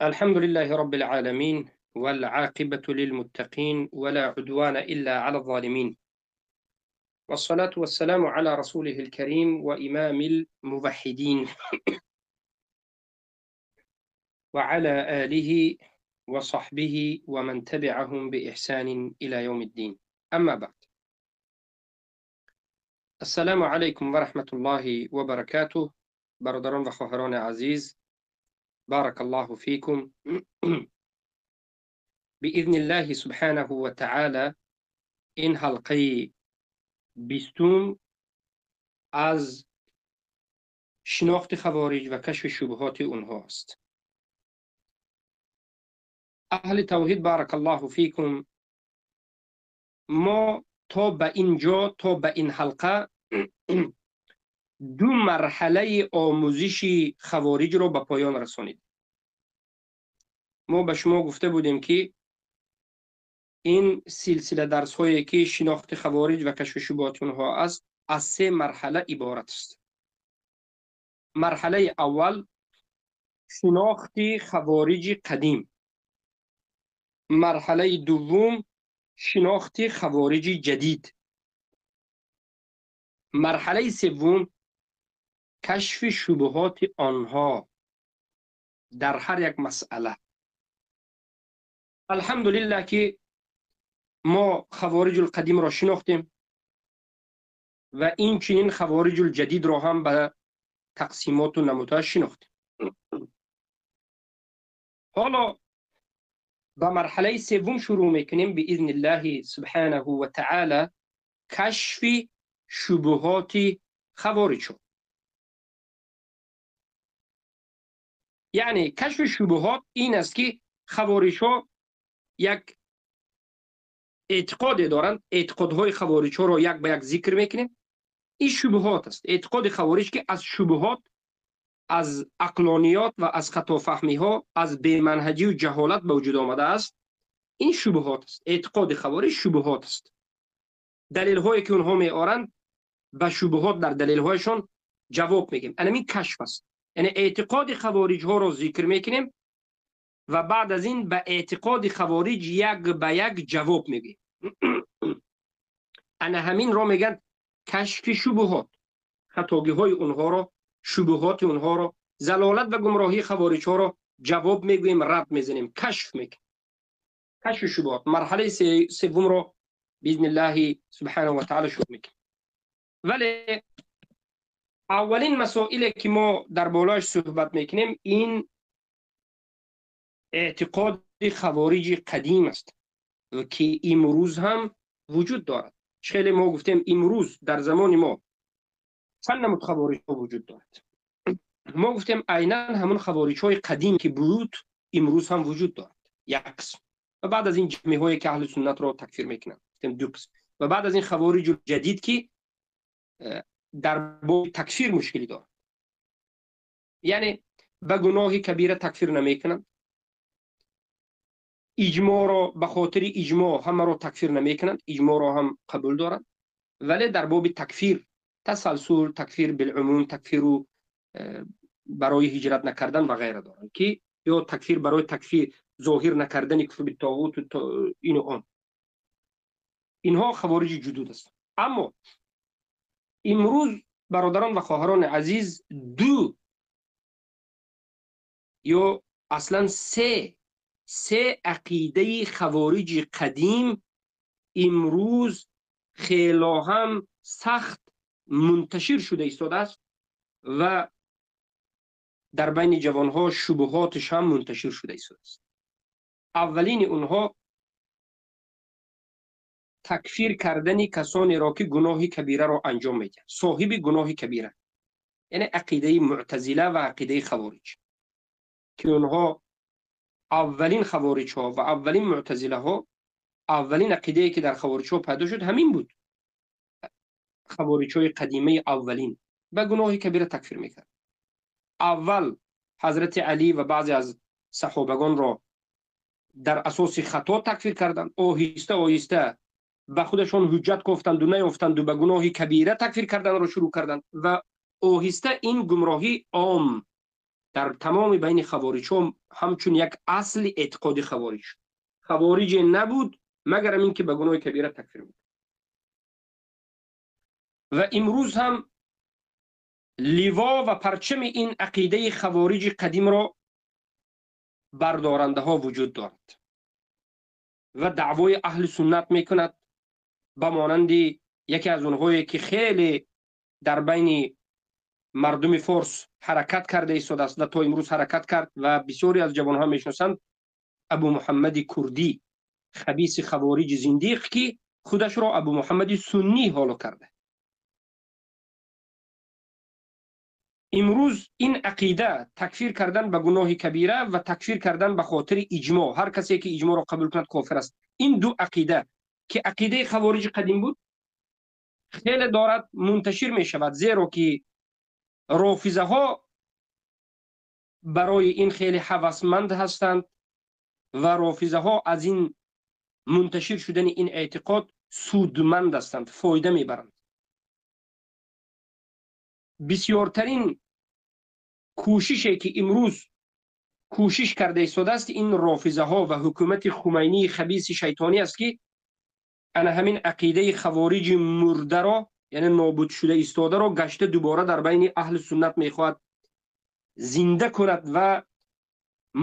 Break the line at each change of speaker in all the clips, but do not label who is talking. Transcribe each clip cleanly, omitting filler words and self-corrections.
الحمد لله رب العالمين والعاقبة للمتقين ولا عدوان إلا على الظالمين والصلاة والسلام على رسوله الكريم وإمام الموحدين وعلى آله وصحبه ومن تبعهم بإحسان إلى يوم الدين. أما بعد، السلام علیکم و رحمت الله و برکاته. برادران و خواهران عزیز، بارک الله فیکم. باذن الله سبحانه و تعالی این حلقه 20 از شناخت خوارج و کشف شبهات اونها است. اهل توحید بارک الله فیکم، ما تا به اینجا، تا به این حلقه دو مرحله آموزش خوارج را به پایان رسانید. ما به شما گفته بودیم که این سلسله درس هایی که شناخت خوارج و کشف شبهات آنها است از سه مرحله عبارت است. مرحله اول شناخت خوارج قدیم، مرحله دوم شناخت خوارج جدید، مرحله سوم کشف شبهات آنها در هر یک مسئله. الحمدلله که ما خوارج القدیم را شناختیم و این چنین خوارج الجدید را هم به تقسیمات و نمودها شناختیم. حالا به مرحله سوم شروع میکنیم باذن الله سبحانه و تعالی، کشف شبهات خوارج. یعنی کشف شبهات این است که خوارج ها یک اعتقاد دارند، اعتقادهای خوارج ها را یک به یک ذکر میکنیم. این شبهات است، اعتقاد خوارج که از شبهات، از عقلانیات و از خطا فهمی ها، از بی‌منهجی و جهالت به وجود آمده است. این شبهات است، اعتقاد خوارج شبهات است. دلیل هایی که اونها می آرند به شبهات در دلیل هایشان جواب میگیم. این کشف است، یعنی اعتقاد خوارج ها را ذکر میکنیم و بعد از این به اعتقاد خوارج یک به یک جواب میگیم. انا همین را میگن کشف شبهات، خطاگی های اونها را، شبهات اونها را، زلالت و گمراهی خوارج ها را جواب میگوییم، رد میزنیم، کشف میکنیم. کشف شبهات مرحله سوم را باذن الله سبحانه و تعالی شروع میکنیم. ولی اولین مسائلی که ما در بالاش صحبت میکنیم این اعتقاد خوارج قدیم است که امروز هم وجود دارد. خیلی ما گفتیم امروز در زمان ما چند نمود خوارج ها وجود دارد. ما گفتیم عینا همون خوارج های قدیم که بود امروز هم وجود دارد، یک قسم، و بعد از این جمعی هایی که اهل سنت را تکفیر میکنند گفتیم دو قسم، و بعد از این خوارج جدید که در باب تکفیر مشکلی دارد، یعنی به گناه کبیره تکفیر نمیکنند، اجماع را به خاطر اجماع همه را تکفیر نمیکنند، اجماع را هم قبول دارند، ولی در باب تکفیر تسلسل، تکفیر بالعموم، تکفیر برای هجرت نکردن و غیره دارند که یا تکفیر برای تکفیر ظاهر نکردن کفر بالطاغوت و این و آن. اینها خوارج جدود است. اما امروز برادران و خواهران عزیز دو یا اصلا سه عقیده خوارج قدیم امروز خیلی هم سخت منتشر شده ایستاده است و در بین جوانها شبهاتش هم منتشر شده ایستاده است. اولین اونها تکفیر کردن کسانی را که گناه کبیره را انجام میدهند، صاحب گناه کبیره، یعنی عقیده معتزله و عقیده خوارج که اونها اولین خوارج ها و اولین معتزله ها، اولین عقیده که در خوارج ها پیدا شد همین بود. خوارج های قدیمه اولین به گناه کبیره تکفیر میکرد. اول حضرت علی و بعضی از صحابگان را در اساس خطا تکفیر کردند، آهسته آهسته به خودشان حجت گفتند و نیافتند و به گناه کبیره تکفیر کردن را شروع کردند و آهسته این گمراهی عام дар тамоми байни хавориҷҳо ҳамчун як асли эътиқоди хавориҷ. Хавориҷе набуд магарам ин ки ба гуноҳи кабира такфир буд. Ва имрӯз ҳам ливо ва парчами ин ақидаи хавориҷи қадимро бардорандаҳо вуҷуд дорад ва даъвои аҳли суннат мекунад, ба монанди яке аз онҳое ки хеле дар байни мардуми форс ҳаракат карда истодааст ва то имрӯз ҳаракат кард ва бисёре аз ҷавонҳо мешиносанд, Абу Муҳаммади Курдӣ, хабиси хавориҷи зиндиқ, ки худашро Абу Муҳаммади суннӣ ҳоло карда. Имрӯз ин ақида такфир кардан ба гуноҳи кабира ва такфир кардан ба хотири иҷмоъ, ҳар касе ки иҷмоъро қабул кунад кофир аст. Ин ду ақида ки ақидаи хавориҷи қадим буд, хеле дорад мунташир мешавад, зеро ки рофизаҳо барои ин хеле ҳавасманд ҳастанд ва рофизаҳо аз ин мунташир шудани ин эътиқод судманд ҳастанд, фоида мебаранд. Бисёртарин кӯшише ки имрӯз кӯшиш карда истодааст ин рофизаҳо ва ҳукумати хумайнии хабиси шайтонӣ аст, ки ана ҳамин ақидаи хавориҷи мурдаро, яъне нобуд шуда истодаро гашта дубора дар байни аҳли суннат мехоҳад зинда кунад ва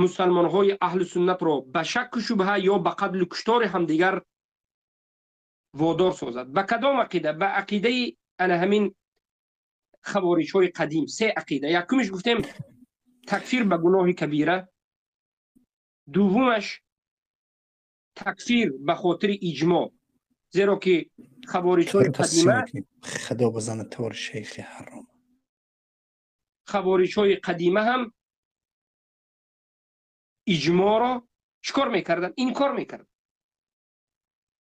мусалмонҳои аҳли суннатро ба шакку шубҳа ё ба қатлу куштори ҳамдигар водор созад. Ба кадом ақида? Ба ақидаи ана ҳамин хавориҷҳои қадим. Се ақида. Якумиш гуфтем такфир ба гуноҳи кабира, дуввумаш такфир ба хотири иҷмоъ, зеро ки хавориҷҳои қадима
худо бизанад тор шейхи ҳаром,
хавориҷҳои қадима ҳам иҷмоъро чӣ кор мекарданд? Инкор мекарданд.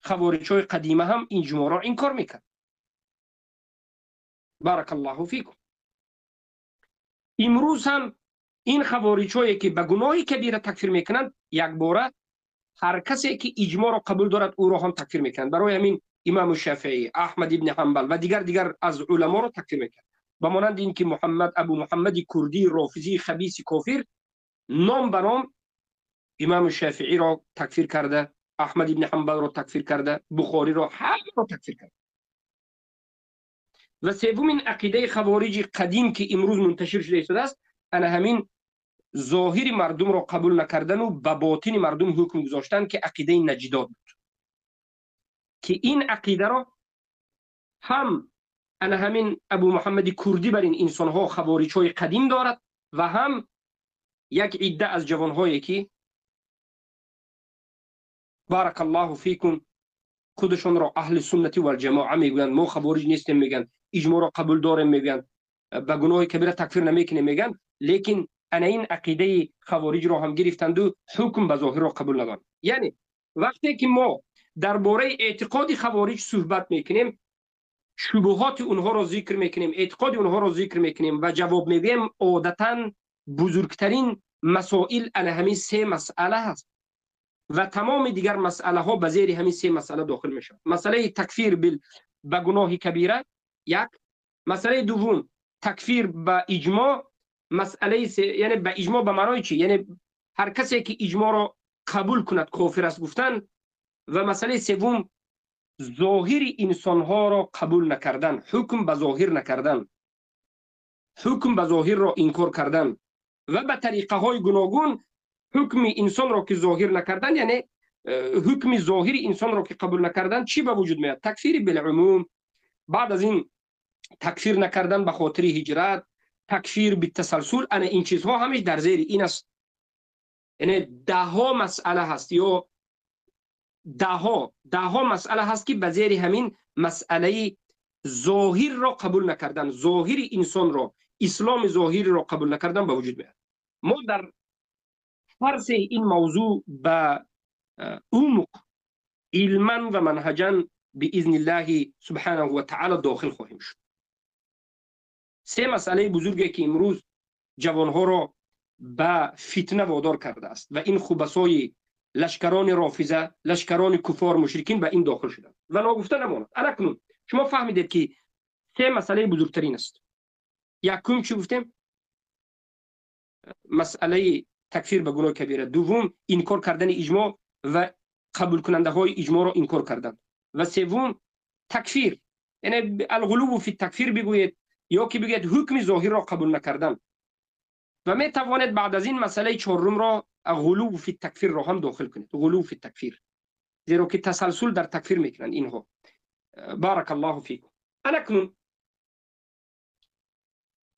Хавориҷҳои қадима ҳам иҷмоъро инкор мекард. Баракаллоҳу фикум. Имрӯз ҳам ин хавориҷҳое ки ба гуноҳи кабира такфир мекунанд, якбора ҳар касе ки иҷмоъро қабул дорад ӯро ҳам такфир мекунанд. Барои ҳамин имому Шафеӣ, Аҳмад ибни Ҳанбал ва дигар аз уламоро такфир мекунанд. Ба монанди ин ки Муҳаммад Абу Муҳаммади Курдӣ, рофизии хабиси кофир, ном ба ном имому Шафеиро такфир карда, Аҳмад ибни Ҳанбалро такфир карда, Бухориро, ҳамаро такфир карда. Ва севумин ақидаи хавориҷи қадим ки имрӯз мунташир шуда истодааст, ана ҳамин зоҳири мардумро қабул накардану ба ботини мардум ҳукм гузоштан, ки ақидаи наҷдод буд, ки ин ақидаро ҳам ана ҳамин Абу Муҳаммади Курдӣ бар ин инсонҳо хавориҷҳои қадим дорад ва ҳам як идда аз ҷавонҳое ки баракаллоҳу фикум худашонро аҳли суннати валҷамоа мегӯянд, мо хавориҷ нестем мегӯянд, иҷмоъро қабул дорем мегӯянд, ба гуноҳи кабира такфир намекунем мегӯянд, лекин ана ин ақидаи хавориҷро ҳам гирифтанду ҳукм ба зоҳирро қабул надоранд. Яъне вақте ки мо дар бораи эътиқоди хавориҷ суҳбат мекунем, шубуҳоти онҳоро зикр мекунем, эътиқоди онҳоро зикр мекунем ва ҷавоб мегӯем, одатан бузургтарин масоил ана ҳамин се масъала ҳаст ва тамоми дигар масъалаҳо ба зери ҳамин се масъала дохил мешавад. Масъалаи такфир ба гуноҳи кабира як, масъалаи дуввум такфир ба иҷмоъ, масъалаи яъне ба иҷмоъ ба маънои чӣ? Яъне ҳар касе ки иҷмоъро қабул кунад кофир аст гуфтан, ва масъалаи севум зоҳири инсонҳоро қабул накардан, ҳукм ба зоҳир накардан, ҳукм ба зоҳирро инкор кардан ва ба тариқаҳои гуногун ҳукми инсонро ки зоҳир накардан, яъне ҳукми зоҳири инсонро ки қабул накардан, чӣ ба вуҷуд меояд? Такфири билумум. Баъд аз ин такфир накардан ба хотири ҳиҷрат, такфир битасалсул, ана ин чизҳо ҳамеш дар зери ин аст. Яъне даҳҳо масъала ҳаст ё даҳҳо масъала ҳаст ки ба зери ҳамин масъалаи зоҳирро қабул накардан, зоҳири инсонро, исломи зоҳириро қабул накардан ба вуҷуд меояд. Мо дар ҳар се ин мавзӯъ ба умқ илман ва манҳаҷан биизниллаҳи субҳанаҳу ва таъала дохил хоҳем шуд. Се масъалаи бузурге ки имрӯз ҷавонҳоро ба фитна водор кардааст ва ин хубасои лашкарони рофиза, лашкарони куфор, мушрикин ба ин дохил шуданд. Ва ногуфта намонад. Анакнун шумо фаҳмидед ки се масъалаи бузургтарин аст. Якум чӣ гуфтем? Масъалаи такфир ба гуноҳи кабира, дуввум инкор кардани иҷмоъ ва қабулкунандаҳои иҷмоъро инкор кардан, ва севум такфир, яъне алғулуву фи такфир бигӯед ё ки бигӯед ҳукми зоҳирро қабул накардан. Ва метавонед баъд аз ин масъалаи чорумро ғулув фи такфирро ҳам дохил кунед, ғулув фи такфир, зеро ки тасалсул дар такфир мекунанд инҳо. Баракаллоҳу фикум. Анакнун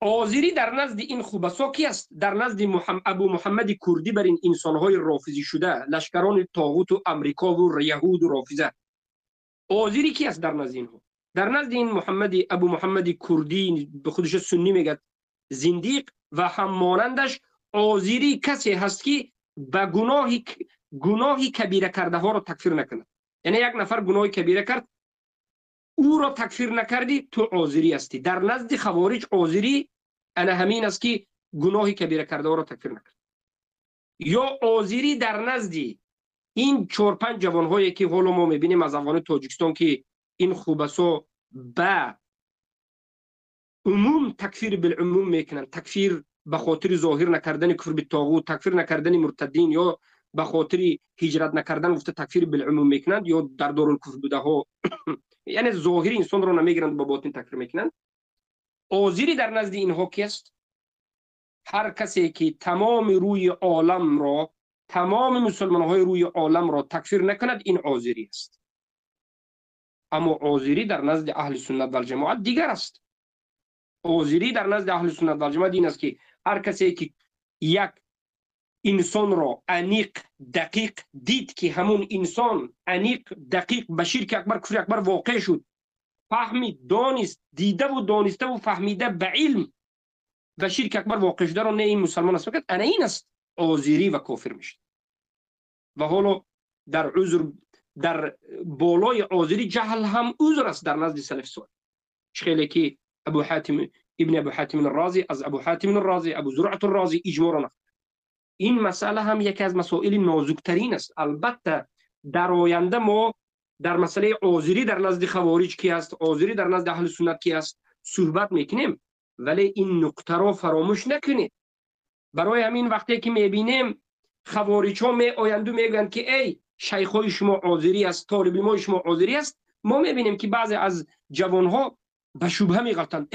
озирӣ дар назди ин хубасо ки аст? Дар назди Абу Муҳаммади Курдӣ бар ин инсонҳои рофизӣ шуда, лашкарони тоғуту Амрикову яҳуду рофиза, озирӣ ки аст дар назди инҳо? Дар назди ин Муҳаммади Абу Муҳаммади Курдӣ ба худаш суннӣ мегӯяд, зиндиқ ва ҳаммонандаш, озирӣ касе ҳаст ки ба гуноҳи кабира кардаҳоро такфир накунад. Яъне як нафар гуноҳи кабира кард, ӯро такфир накардӣ, ту озирӣ ҳастӣ. Дар назди хавориҷ озирӣ ана ҳамин аст ки гуноҳи кабира кардаҳоро такфир накард. Ё озирӣ дар назди ин чор-панҷ ҷавонҳое ки ҳоло мо мебинем аз афғони Тоҷикистон, ки ин хубасо ба умум такфир билумум мекунанд, такфир ба хотири зоҳир накардани куфр битоғут, такфир накардани муртаддин ё ба хотири ҳиҷрат накардан гуфта такфир билумум мекунанд, ё дар дорулкуфр будаҳо, яъне зоҳири инсонро намегиранд, ба ботин такфир мекунанд. Озирӣ дар назди инҳо ки аст? Ҳар касе ки тамоми рӯи оламро, тамоми мусулмонҳои рӯи оламро такфир накунад, ин озирӣ аст. Аммо озирӣ дар назди аҳли суннат вал ҷамоат дигар аст. Озирӣ дар назди аҳли суннат вал ҷамоат ин аст ки ҳар касе ки як инсонро аниқ дақиқ дид ки ҳамун инсон аниқ дақиқ ба ширки акбар, куфри акбар воқеъ шуд, фаҳмид, донист, дидаву дониставу фаҳмида ба илм ба ширки акбар воқеъ шударо, не ин мусалмон аст, фақат ана ин аст озирӣ ва кофир мешавад. Ва ҳоло дар узр, дар болои озирӣ ҷаҳл ҳам узр аст дар назди салафи солеҳ. Чӣ хеле ки Абу Ҳатим ибни Абу Ҳатим Розӣ аз Абу Ҳатим Розӣ, Абу Зуръат Розӣ иҷмоъро нақл. Ин масъала ҳам яке аз масоили нозуктарин аст. Албатта дар оянда мо дар масъалаи озирӣ дар назди хавориҷ ки аст, озирӣ дар назди аҳли суннат ки аст суҳбат мекунем, вале ин нуқтаро фаромӯш накунед. Барои ҳамин вақте ки мебинем хавориҷҳо меоянду мегӯянд ки эй шайхҳои шумо озирӣ аст, толибилмои шумо озирӣ аст, мо мебинем ки баъзе аз ҷавонҳо ба шубҳа меғалтанд.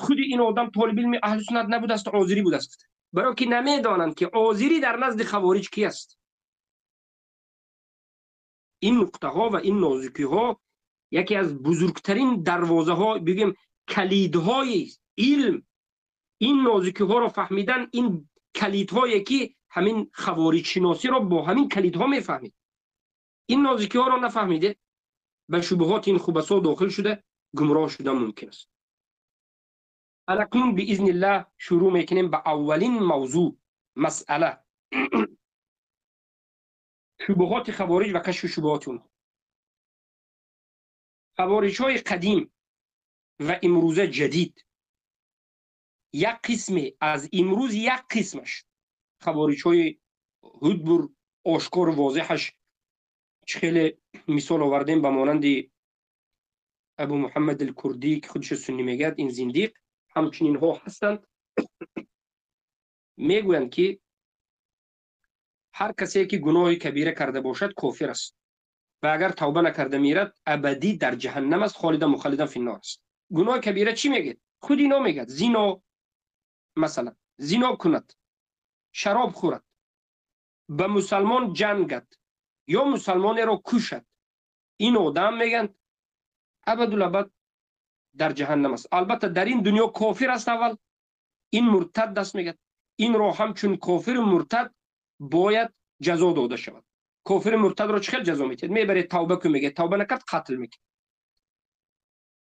Худи ин одам толибилми аҳли суннат набудааст, озирӣ будааст. Барои ки намедонанд ки озирӣ дар назди хавориҷ ки аст. Ин нуқтаҳо ва ин нозукиҳо яке аз бузургтарин дарвозаҳо, бигӯем калидҳои илм. Ин нозукиҳоро фаҳмидан, ин калидҳое ки ҳамин хавориҷшиносиро бо ҳамин калидҳо мефаҳмид. Ин нозукиҳоро нафаҳмиде, ба шубҳоти ин хубасо дохил шуда гумроҳ шудан мумкин аст. Алакнун биизниллаҳ шурӯъ мекунем ба аввалин мавзӯъ, масъала шубҳоти хавориҷ ва кашфи шубҳоти онҳо. Хавориҷҳои қадим ва имрӯза ҷадид, як қисме аз имрӯз, як қисмаш хавориҷҳои ҳудбур ошкору возеҳаш, чӣ хеле мисол овардем ба монанди Абу Муҳаммад ал-Курдӣ ки худаш суннӣ мегӯяд, ин зиндиқ, ҳамчунинҳо ҳастанд. Мегӯянд ки ҳар касе ки гуноҳи кабира карда бошад кофир аст ва агар тавба накарда мирад, абадӣ дар ҷаҳаннам аст, холидан мухаллидан финнор аст. Гуноҳи кабира чӣ мегӯяд? Худи ино мегӯяд зино, масалан зино кунад, шароб хӯрад, ба мусалмон ҷангад ё мусалмонеро кушад, ин одам мегӯянд абадулабад дар ҷаҳаннам аст. Албатта дар ин дунё кофир аст, аввал ин муртад аст мегӯяд. Инро ҳамчун кофиру муртад бояд ҷазо дода шавад. Кофири муртадро чӣ хел ҷазо медиҳад? Мебаред тавба кун мегӯяд, тавба накард қатл мекунад.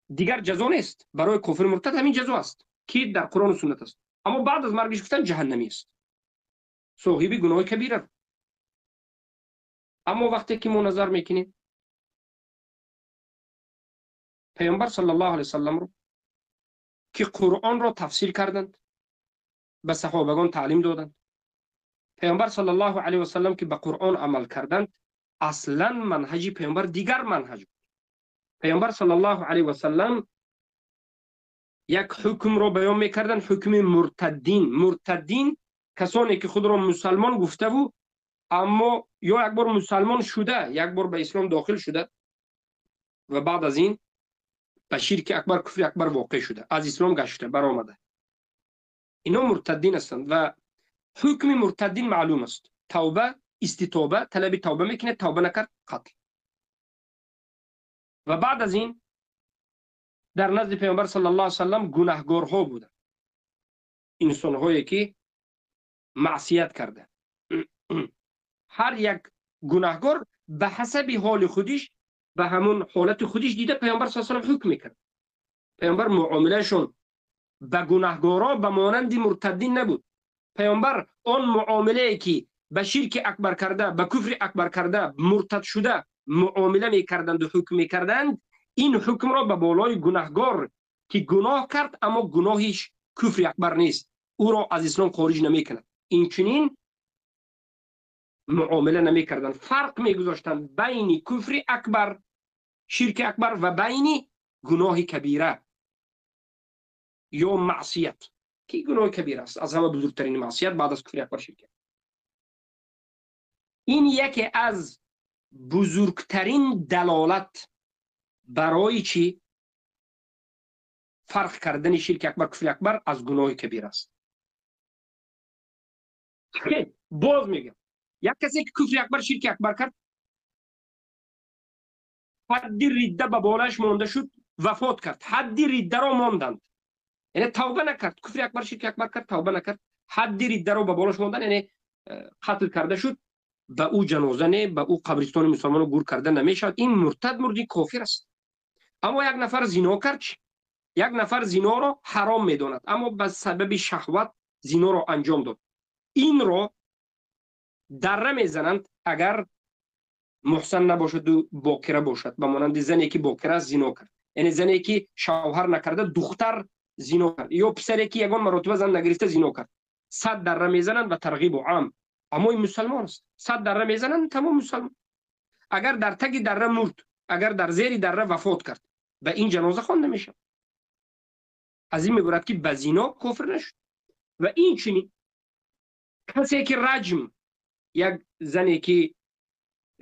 Дигар ҷазо нест барои кофири муртад, ҳамин ҷазо аст ки дар Қуръону суннат аст. Аммо баъд аз маргиш гуфтан ҷаҳаннамӣ аст, соҳиби гуноҳи кабира. Аммо вақте ки мо назар мекунем Паёмбар саллаллоҳу алайҳи васалламро ки Қуръонро тафсир карданд, ба саҳобагон таълим доданд, Паёмбар саллаллоҳу алайҳи васаллам ки ба Қуръон амал карданд, аслан манҳаҷи паёмбар дигар манҳаҷ буд. Паёмбар саллаллоҳу алайҳи васаллам як ҳукмро баён мекарданд, ҳукми муртаддин. Муртаддин касоне ки худро мусалмон гуфтаву, аммо ё як бор мусалмон шуда, як бор ба ислом дохил шуда ва баъд аз ин ба ширки акбар, куфри акбар воқеъ шуда, аз ислом гашта баромада. Ино муртаддин ҳастанд ва ҳукми муртаддин маълум аст. Тавба, иститоба, талаби тавба мекунад, тавба накард, қатл. Ва баъд аз ин дар назди Паёмбар саллаллоҳу алайҳи васаллам гунаҳгорҳо буданд, инсонҳое ки маъсият карда. Ҳар як гунаҳгор ба ҳасаби ҳоли худиш, ба ҳамон ҳолати худиш дида Паёмбар саллаллоҳу алайҳи васаллам ҳукм мекард. Паёмбар муомилаашон ба гунаҳгорҳо ба монанди муртаддин набуд. Паёмбар он муомилае ки ба ширки акбар карда, ба куфри акбар карда, муртад шуда муомила мекарданд ва ҳукм мекарданд, ин ҳукмро ба болои гунаҳгор ки гуноҳ кард, аммо гуноҳиш куфри акбар нест, ӯро аз ислом хориҷ намекунад, инчунин муомила намекарданд. Фарқ мегузоштанд байни куфри акбар, ширки акбар ва байни гуноҳи кабира ё маъсият, ки гуноҳи кабира аст, аз ҳама бузургтарин маъсият баъд аз куфри акбар ширк. Ин яке аз бузургтарин далолат барои чӣ фарқ кардани ширки акбар, куфри акбар аз гуноҳи кабира аст. Боз мегӯям, як касе ки куфри акбар, ширки акбар кард, ҳадди ридда ба болааш монда шуд, вафот кард, ҳадди риддаро монданд, яъне тавба накард, куфри акбар, ширки акбар кард, тавба накард, ҳадди риддаро ба болош монданд, яъне қатл карда шуд, ба ӯ ҷаноза не, ба ӯ қабристони мусалмоно гур карда намешавад. Ин муртад мурди кофир аст. Аммо як нафар зино кард, як нафар зиноро ҳаром медонад, аммо ба сабаби шаҳват зиноро анҷом дод, инро дарра мезананд агар муҳсан набошаду бокира бошад, ба монанди зане ки бокира аст зино кард, яъне зане ки шавҳар накарда духтар зино кард, ё писаре ки ягон маротиба зан нагирифта зино кард, 100 дарра мезананд ба тарғибу ам, аммо ин мусалмон аст, 100 дарра мезананд, тамом мусалмон. Агар дар таги дарра мурд, агар дар зери дарра вафот кард, ба ин ҷаноза хонда мешавад. Аз ин мебурад ки ба зино кофир нашуд. Ва инчунин касе ки раҷм, як зане ки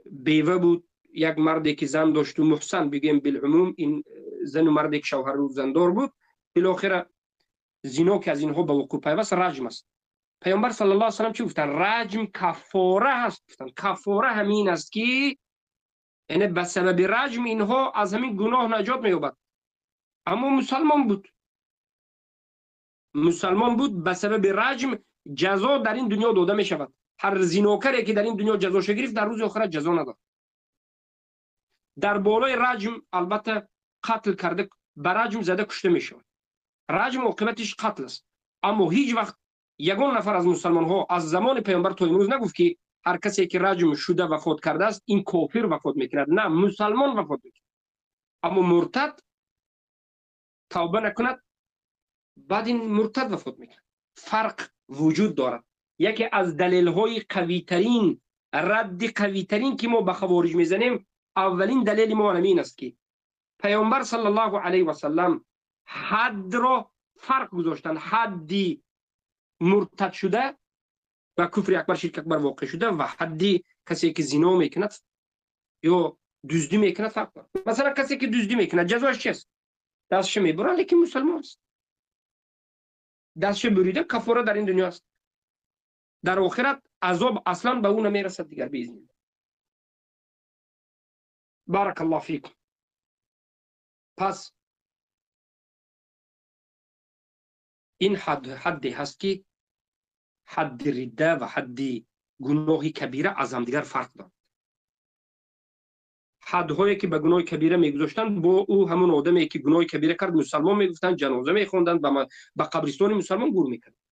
бева буд, як марде ки зан дошту муҳсан, бигӯем билумум, ин зану марде ки шавҳару зандор буд, билохира зино ки аз инҳо ба вуқӯъ пайваст, раҷм аст. Паёмбар саллаллоҳу алайҳи васаллам чӣ гуфтанд? Раҷм каффора ҳаст. Гуфтанд каффора ҳамин аст ки яъне ба сабаби раҷм инҳо аз ҳамин гуноҳ наҷот меёбад. Аммо мусалмон буд, мусалмон буд, ба сабаби раҷм ҷазо дар ин дунё дода мешавад. Ҳар зинокаре ки дар ин дунё ҷазоша гирифт, дар рӯзи охират ҷазо надорад. Дар болои раҷм албатта қатл карда, ба раҷм зада кушта мешавад. Раҷм оқибатиш қатл аст. Аммо ҳеҷ вақт ягон нафар аз мусалмонҳо аз замони паёмбар то имрӯз нагуфт ки ҳар касе ки раҷм шуда вафот кардааст, ин кофир вафот мекунад. На, мусалмон вафот мекунад. Аммо муртад тавба накунад, баъд ин муртад вафот мекунад. Фарқ вуҷуд дорад. Яке аз далелҳои қавитарин, радди қавитарин ки мо ба хавориҷ мезанем, аввалин далели мо ҳамин аст ки паёмбар саллаллоҳу алайҳи васаллам ҳадро фарқ гузоштанд. Ҳадди муртад шуда ба куфри акбар, ширки акбар воқеъ шуда ва ҳадди касе ки зино мекунад ё дуздӣ мекунад фарқ дорад. Масалан, касе ки дуздӣ мекунад, ҷазояш чист? Дастша мебуранд, лекин мусалмон аст. Дастша бурида, каффора дар ин дунё аст. Дар охират азоб аслан ба ӯ намерасад дигар, биизнилла. Баракаллоҳу фикум. Пас ин ҳадде ҳаст ки ҳадди ридда ва ҳадди гуноҳи кабира аз ҳамдигар фарқ дорад. Ҳадҳое ки ба гуноҳи кабира мегузоштанд, бо ӯ ҳамон одаме ки гуноҳи кабира кард мусалмон мегуфтанд, ҷаноза мехонданд, ба қабристони мусалмон гур мекарданд.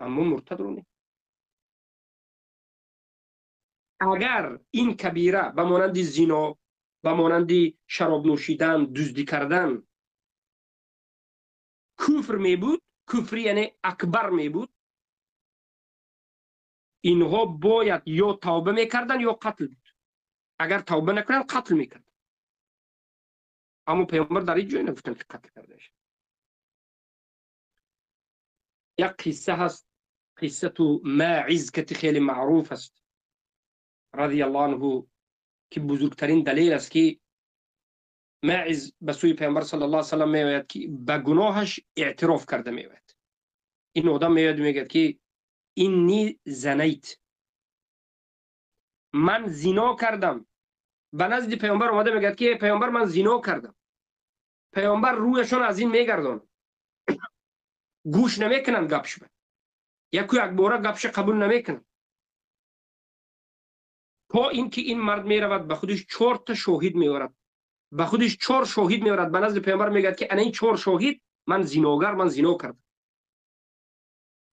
Аммо муртадро не. Агар ин кабира ба монанди зино, ба монанди шароб нӯшидан, дуздӣ кардан куфр мебуд, куфри яъне акбар мебуд, инҳо бояд ё тавба мекарданд ё қатл буд. Агар тавба накунанд, қатл мекарданд. Аммо паёмбар дар ҳеҷ ҷое нагуфтанд, ки қатл карда мешавад. Як қисса ҳаст, қиссату Маъиз, ки хеле маъруф аст, радиаллоҳу анҳу, ки бузургтарин далел аст, ки Маъиз ба сӯи паёмбар саллаллоҳу алайҳи васаллам меояд, ки ба гуноҳаш эътироф карда меояд. Ин одам меояд, мегӯяд, ки инни занайт, ман зино кардам. Ба назди паёмбар омада мегӯяд, ки эй паёмбар, ман зино кардам. Паёмбар рӯяшон аз ин мегардонад, гӯш намекунанд гапшба, яку якбора гапша қабул намекунанд, то инки ин мард меравад, ба худиш чорта шоҳид меорад, ба худиш чор шоҳид меорад. Ба назди паёмбар мегӯяд, ки ана ин чор шоҳид, ман зиногар, ман зино кардам.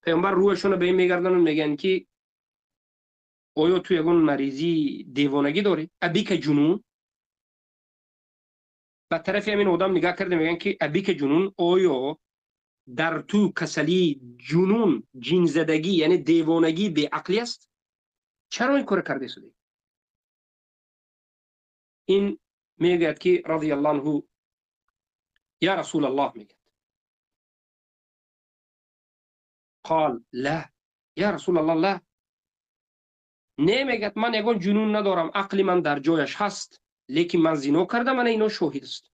Паёмбар рӯяшонро ба ин мегардонанд, мегӯянд, ки оё ту ягон маризии девонагӣ дорӣ? Абика ҷунун? Ба тарафи ҳамин одам нигаҳ карда мегӯянд, ки абика ҷунун, оё дар ту касалии ҷунун, ҷинзадагӣ, яъне девонагӣ, беақлӣ аст? Чаро ин кора карда истодӣ? Ин мегӯяд, ки радиаллоҳу анҳу, я расулаллоҳ, мегӯяд, қол ла, я расулаллоҳ, ла, не, мегӯяд, ман ягон ҷунун надорам, ақли ман дар ҷояш ҳаст, лекин ман зино кардам, ана ино шоҳид аст.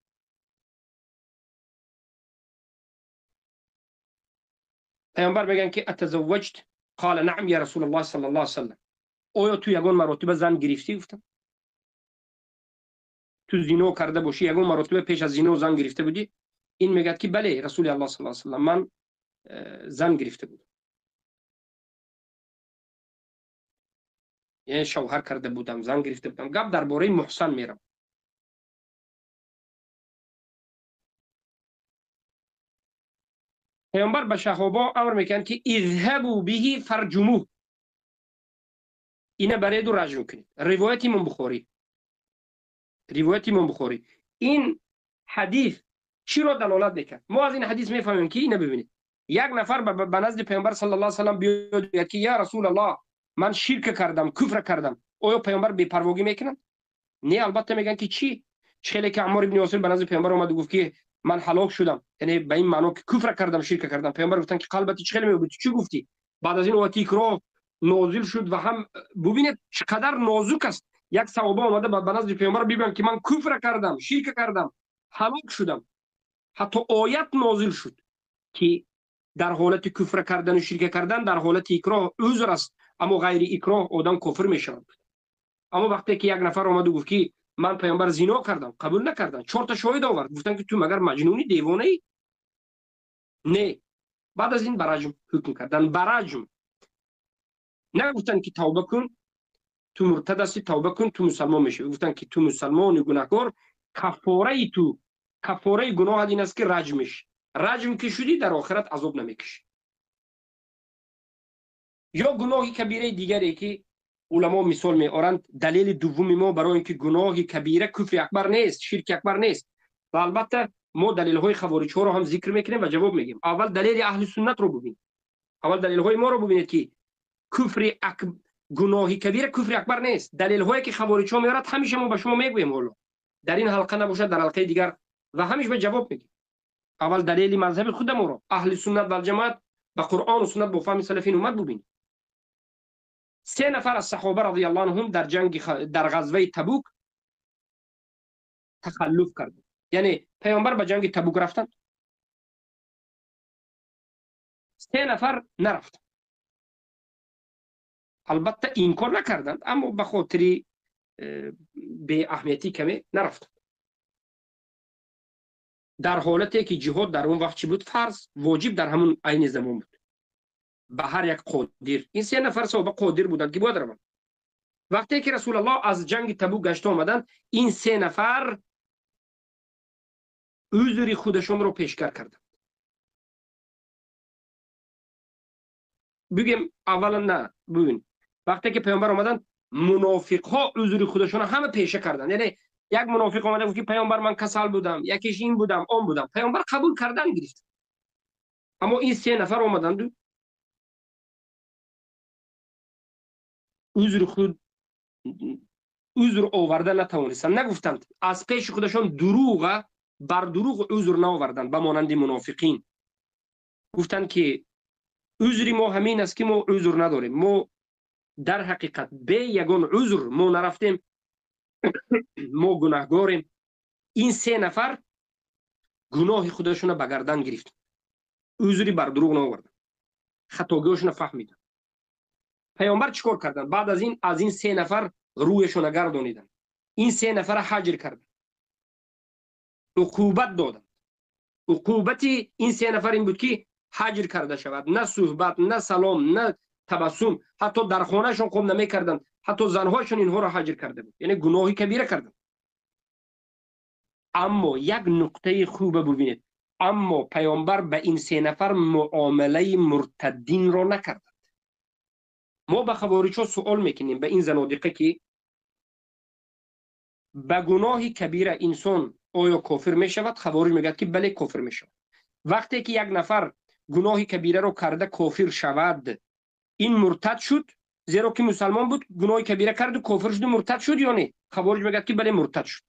Паёмбар мегӯянд, ки атазавваҷт? Қола наам, я расулаллоҳ саллаллоҳу алайҳи васаллам. Оё ту ягон маротиба зан гирифтӣ? Гуфтам, ту зино карда бошӣ, ягон маротиба пеш аз зино зан гирифта будӣ? Ин мегӯяд, ки бале, расули аллоҳ саллаллоҳу алайҳи васаллам, ман зан гирифта будам, яъне шавҳар карда будам, зан гирифта будам. Гап дар бораи муҳсан меравад. Паёмбар ба саҳобо амр мекунанд, ки изҳабу биҳи фарҷумуҳ, ина бареду раҷм кунед. Ривояти имом Бухорӣ, ривояти имом Бухорӣ. Ин ҳадис чиро далолат мекард? Мо аз ин ҳадис мефаҳмем, ки ина бибинед, як нафар ба назди паёмбар саллаллоҳу алайҳи васаллам биёяд, гӯяд, ки я расулаллоҳ, ман ширк кардам, куфр кардам. Оё паёмбар бепарвогӣ мекунанд? Не, албатта мегӯянд, ки чӣ? Хеле ки Аммор ибни Ёсир ба назди паёмбар омад, гуфт, ки ман ҳалок шудам, яъне ба ин маъно, ки куфр кардам, ширк кардам. Паёмбар гуфтанд, ки қалбати чӣ хеле мебуд, чӣ гуфтӣ? Баъд аз ин ояти икроҳ нозил шуд ва ҳам бубинед, чӣ қадар нозук аст. Як саҳоба омада ба назди паёмбар бигӯянд, ки ман куфр кардам, ширк кардам, ҳалок шудам. Ҳатто оят нозил шуд, ки дар ҳолати куфр кардану ширк кардан дар ҳолати икроҳ узр аст, аммо ғайри икроҳ одам кофир мешавад. Аммо вақте ки як нафар омаду гуфт, ки ман паёмбар зино кардам, қабул накарданд. Чорта шоҳид овард, гуфтанд, ки ту магар маҷнунӣ, девонаӣ? Не, баъд аз ин ба раҷм ҳукм карданд. Ба раҷм нагуфтанд, ки тавба кун, ту муртад ҳастӣ, тавба кун, ту мусалмон мешавӣ. Гуфтанд, ки ту мусалмони гунаҳкор, каффораи ту, каффораи гуноҳат ин аст, ки раҷм мешӣ. Раҷм ки шудӣ, дар охират азоб намекашӣ. Ё гуноҳи кабираи дигаре, ки уламо мисол меоранд, далели дуввуми мо барои ин ки гуноҳи кабира куфри акбар нест, ширки акбар нест. Ва албатта мо далелҳои хавориҷҳоро ҳам зикр мекунем ва ҷавоб мегӯем. Аввал далели аҳли суннатро бубинед, аввал далелҳои моро бубинед, ки куфри гуноҳи кабира куфри акбар нест. Далелҳое ки хавориҷҳо меорад, ҳамеша мо ба шумо мегӯем, ҳоло дар ин ҳалқа набошад, дар ҳалқаи дигар, ва ҳамеша ба ҷавоб мегӯем. Аввал далели мазҳаби худамонро, аҳли суннат валҷамоат, ба қуръону суннат бо фаҳми салафин уммат бубинед. Се нафар аз саҳоба радиаллоҳу анҳум дар ҷанги, дар ғазваи Табук тахаллуф карданд. Яъне паёмбар ба ҷанги Табук рафтанд, се нафар нарафтанд. Албатта инкор накарданд, аммо ба хотири беаҳамиятӣ каме нарафтанд. Дар ҳолате ки ҷиҳод дар он вақт чӣ буд? Фарз, воҷиб дар ҳамун айни замон буд ба ҳар як қодир. Ин се нафар саҳоба қодир буданд, ки бояд раванд. Вақте ки расулаллоҳ аз ҷанги Табук гашта омаданд, ин се нафар узри худашонро пешкар карданд. Бигем, аввалан на, бубин, вақте ки паёмбар омаданд, мунофиқҳо узри худашонро ҳама пеша карданд. Яъне як мунофиқ омада гуфт, ки паёмбар, ман касал будам, якеш ин будам, он будам. Паёмбар қабул кардан гирифт. Аммо ин се нафар омаданду узри худ узр оварда натавонистанд, нагуфтанд, аз пеши худашон дурӯға бар дурӯғ узр наоварданд ба монанди мунофиқин. Гуфтанд ки узри мо ҳамин аст ки мо узр надорем, мо дар ҳақиқат бе ягон узр мо нарафтем, мо гунаҳгорем. Ин се нафар гуноҳи худашонро ба гардан гирифтанд, узри бар дурӯғ наоварданд, хатогиҳошонро фаҳмиданд. Паёмбар чӣ кор карданд? Баъд аз ин аз ин се нафар рӯяшонро гардониданд, ин се нафара ҳаҷр карданд, уқубат доданд. Уқубати ин се нафар ин буд ки ҳаҷр карда шавад, на суҳбат, на салом, на табассум, ҳатто дар хонаашон хоб намекарданд, ҳатто занҳояшон инҳоро ҳаҷр карда буд, яъне гуноҳи кабира карданд. Аммо як нуқтаи хуба бубинед, аммо паёмбар ба ин се нафар муомилаи муртаддинро накарданд. Мо ба хавориҷҳо суол мекунем, ба ин занодиқа ки ба гуноҳи кабира инсон оё кофир мешавад? Хавориҷ мегӯяд ки бале, кофир мешавад. Вақте ки як нафар гуноҳи кабираро карда кофир шавад, ин муртад шуд, зеро ки мусалмон буд, гуноҳи кабира карду кофир шуду муртад шуд ё не? Хавориҷ мегӯяд ки бале, муртад шуд.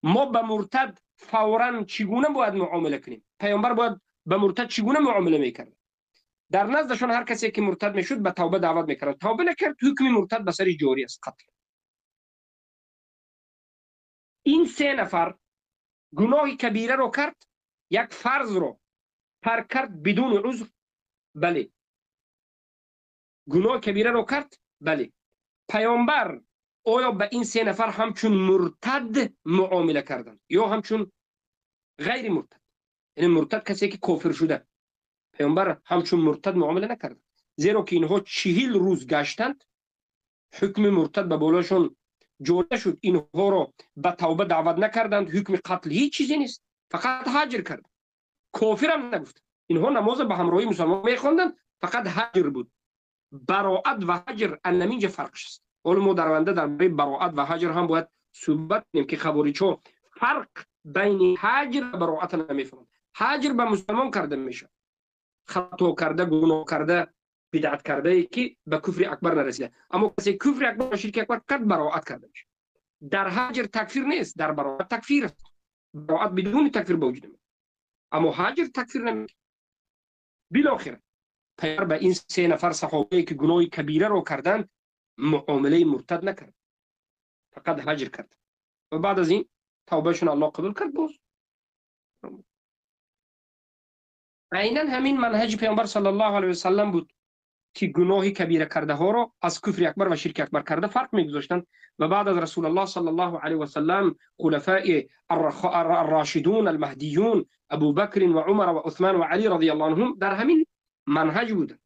Мо ба муртад фавран чӣ гуна бояд муомила кунем? Паёмбар бояд ба муртад чӣ гуна муомила мекард? Дар наздашон ҳар касе ки муртад мешуд ба тавба даъват мекард. Тавба накард, ҳукми муртад ба сари ҷорӣ аст, қатл. Ин се нафар гуноҳи кабираро кард, як фарзро тарк кард бидуни узр, бале. Гуноҳи кабираро кард, бале. Паёмбар оё ба ин се нафар ҳамчун муртад муомила карданд ё ҳамчун ғайри муртад? Яъне муртад касе ки кофир шуда. Паёмбар ҳамчун муртад муомила накарданд, зеро ки инҳо 40 рӯз гаштанд, ҳукми муртад ба болояшон ҷорӣ шуд, инҳоро ба тавба даъват накарданд, ҳукми қатл ҳеҷ чизе нест, фақат ҳаҷр карданд. Кофирам нагуфт. Инҳо намоза ба ҳамроҳии мусалмон мехонданд, фақат ҳаҷр буд. Бароат ва ҳаҷр анаминҷа фарқш аст. Ҳоло мо дар оянда дар бораи бароат ва ҳаҷр ҳам бояд суҳбат кунем ки хавориҷҳо фарқ байни ҳаҷр ва бароатро намефаҳманд. Ҳаҷр ба мусалмон карда мешавад, хато карда, гуноҳ карда, бидъат кардае ки ба куфри акбар нарасида. Аммо касе куфри акбар ва ширки акбар кард, бароат карда мешавад. Дар ҳаҷр такфир нест, дар бароат такфир аст. Бароат бидуни такфир ба вуҷуд меояд, аммо ҳаҷр такфир намекунад. Билохира паёмбар ба ин се нафар саҳобае ки гуноҳи кабираро карданд муомилаи муртад накард, фақат ҳаҷр кард ва баъд аз ин тавбаашон Аллоҳ қабул кард. Боз айнан ҳамин манҳаҷи паёмбар саллаллоҳу алайҳи васаллам буд ки гуноҳи кабира кардаҳоро аз куфри акбар ва ширки акбар карда фарқ мегузоштанд. Ва баъд аз расулаллоҳ саллаллоҳу алайҳи васаллам хулафаи аррашидун алмаҳдиюн Абубакр ва Умар ва Усман ва Али радияллоҳу анҳум дар ҳамин манҳаҷ буданд.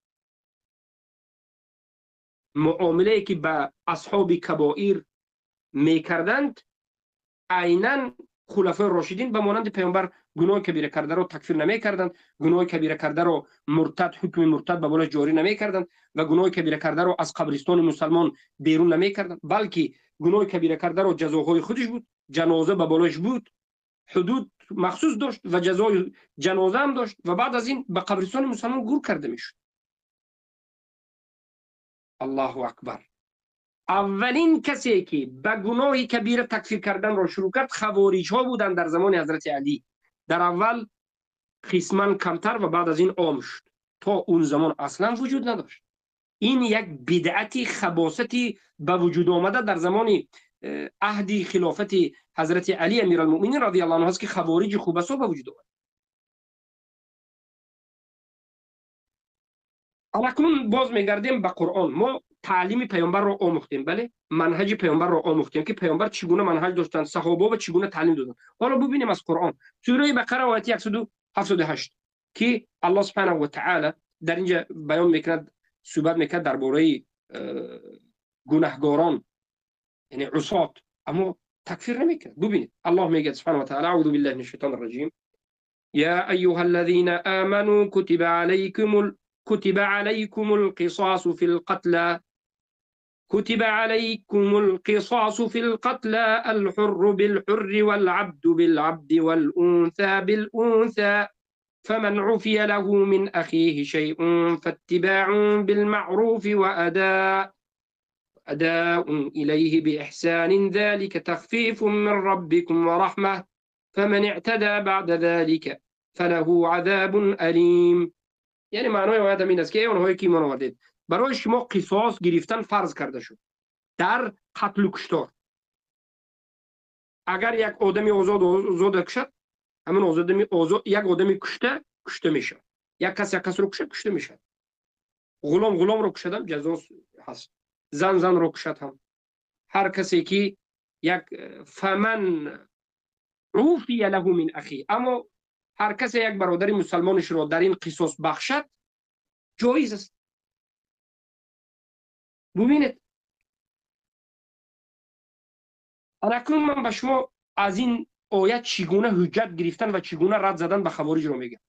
Муомилае ки ба асҳоби кабоир мекарданд, айнан хулафои рошидин ба монанди паёмбар гуноҳи кабира кардаро такфир намекарданд, гуноҳи кабира кардаро муртад, ҳукми муртад ба болош ҷорӣ намекарданд ва гуноҳи кабира кардаро аз қабристони мусалмон берун намекарданд, балки гуноҳи кабира кардаро ҷазоҳои худаш буд, ҷаноза ба болош буд, ҳудуд махсус дошт ва ҷазои ҷаноза ҳам дошт ва баъд аз ин ба қабристони мусалмон гур карда мешуд. Аллоҳу акбар. Аввалин касе ки ба гуноҳи кабира такфир карданро шурӯъ кард хавориҷҳо буданд дар замони ҳазрати Алӣ. Дар аввал қисман камтар ва баъд аз ин ом шуд. То он замон аслан вуҷуд надошт. Ин як бидъати хабосати ба вуҷуд омада дар замони аҳди хилофати ҳазрати Алӣ амиралмуъминин радияллоҳу анҳу аст ки хавориҷи хубасо ба вуҷуд омад. Акнун боз мегардем ба Қуръон. Мо таълими паёмбарро омӯхтем, бале, манҳаҷи паёмбарро омӯхтем ки паёмбар чӣ гуна манҳаҷ доштанд, саҳобаҳо чӣ гуна таълим доданд. Ҳоло бубинем аз Қуръон, сураи Бақара ояти 178 ки Аллоҳ субҳанаҳу ва таъала дар инҷа баён мекунад, суҳбат мекунад дар бораи гунаҳгорон, яъне усот, аммо такфир намекунад. Бубинед, Аллоҳ мегӯяд субҳанаҳу ва таъала: аъузу биллаҳи минаш шайтони раҷим, я айюҳа аллазина аману кутиба алайкумул қисосу фил қатла كتب عليكم القصاص في القتلى الحر بالحر والعبد بالعبد والأنثى بالأنثى فمن عفي له من أخيه شيء فاتباع بالمعروف وأداء إليه بإحسان ذلك تخفيف من ربكم ورحمة فمن اعتدى بعد ذلك فله عذاب أليم. یعنی معنای آیت این است که آنهایی که ایمان آوردید، برای شما قصاص گرفتن فرض کرده شد در قتل و کشتار. اگر یک آدمی آزاد آزاد کشد، همون آزادمی آزاد یک آدمی کشته کشته میشه، یک کس یک کس رو کشد کشته میشه، غلام غلام رو کشد هم جزا هست، زن زن رو کشد هم، هر کسی که یک فمن عوفی له من اخی، اما هر کسی یک برادر مسلمانش رو در این قصاص بخشد جایز است. ببینید اکنون من به شما از این آیت چگونه حجت گرفتن و چگونه رد زدن به خوارج رو میگم.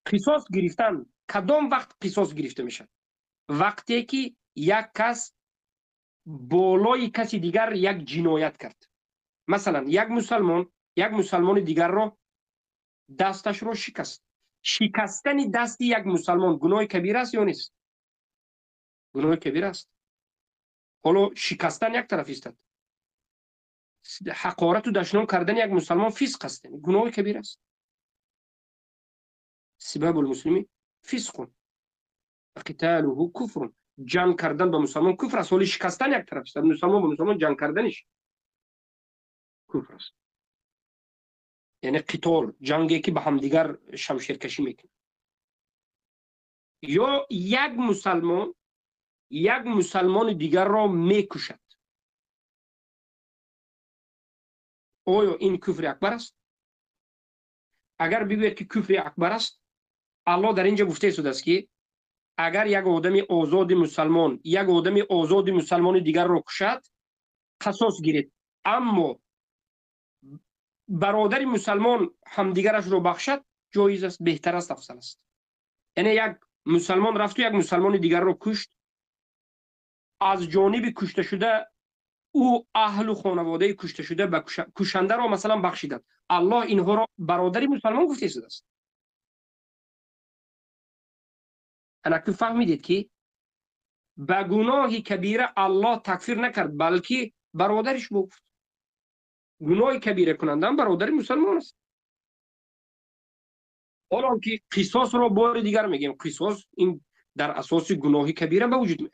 قصاص گرفتن کدام وقت قصاص گرفته میشه؟ وقتی که یک کس بالای کسی دیگر یک جنایت کرد. مثلا یک مسلمان دیگر رو دستش رو شکست. شکستن دست یک مسلمان گناه کبیر است یا نیست؟ گناه کبیر است. حالا شکستن یک طرف است، حقارت و دشنام کردن یک مسلمان فسق است، گناه کبیر است. سباب المسلمی فسق و قتاله کفر، جنگ کردن با مسلمان کفر است. ولی شکستن یک طرف است، مسلمان با مسلمان جنگ کردنش کفر است. یعنی قتال، جنگی که به همدیگر شمشیر کشی میکنه. یا یک مسلمان یک مسلمان دیگر را میکشد، آیا این کفر اکبر است؟ اگر بگوید که کفر اکبر است، الله در اینجا گفته شده است که اگر یک آدم آزاد مسلمان یک آدم آزاد مسلمان دیگر را کشد قصاص گیرید، اما برادر مسلمان همدیگرش را بخشد جایز است، بهتر است، افضل است. یعنی یک مسلمان رفت و یک مسلمان دیگر را کشت، از جانب کشته شده او اهل و خانواده کشته شده به کشنده را مثلا بخشیدند، الله اینها را برادر مسلمان گفته شده است. اکنون فهمیدید که به گناه کبیره الله تکفیر نکرد، بلکه برادرش گفت. گناه کبیره کننده برادر مسلمان است. حالا که قصاص را بار دیگر میگیم، قصاص این در اساس گناه کبیره به وجود میاد.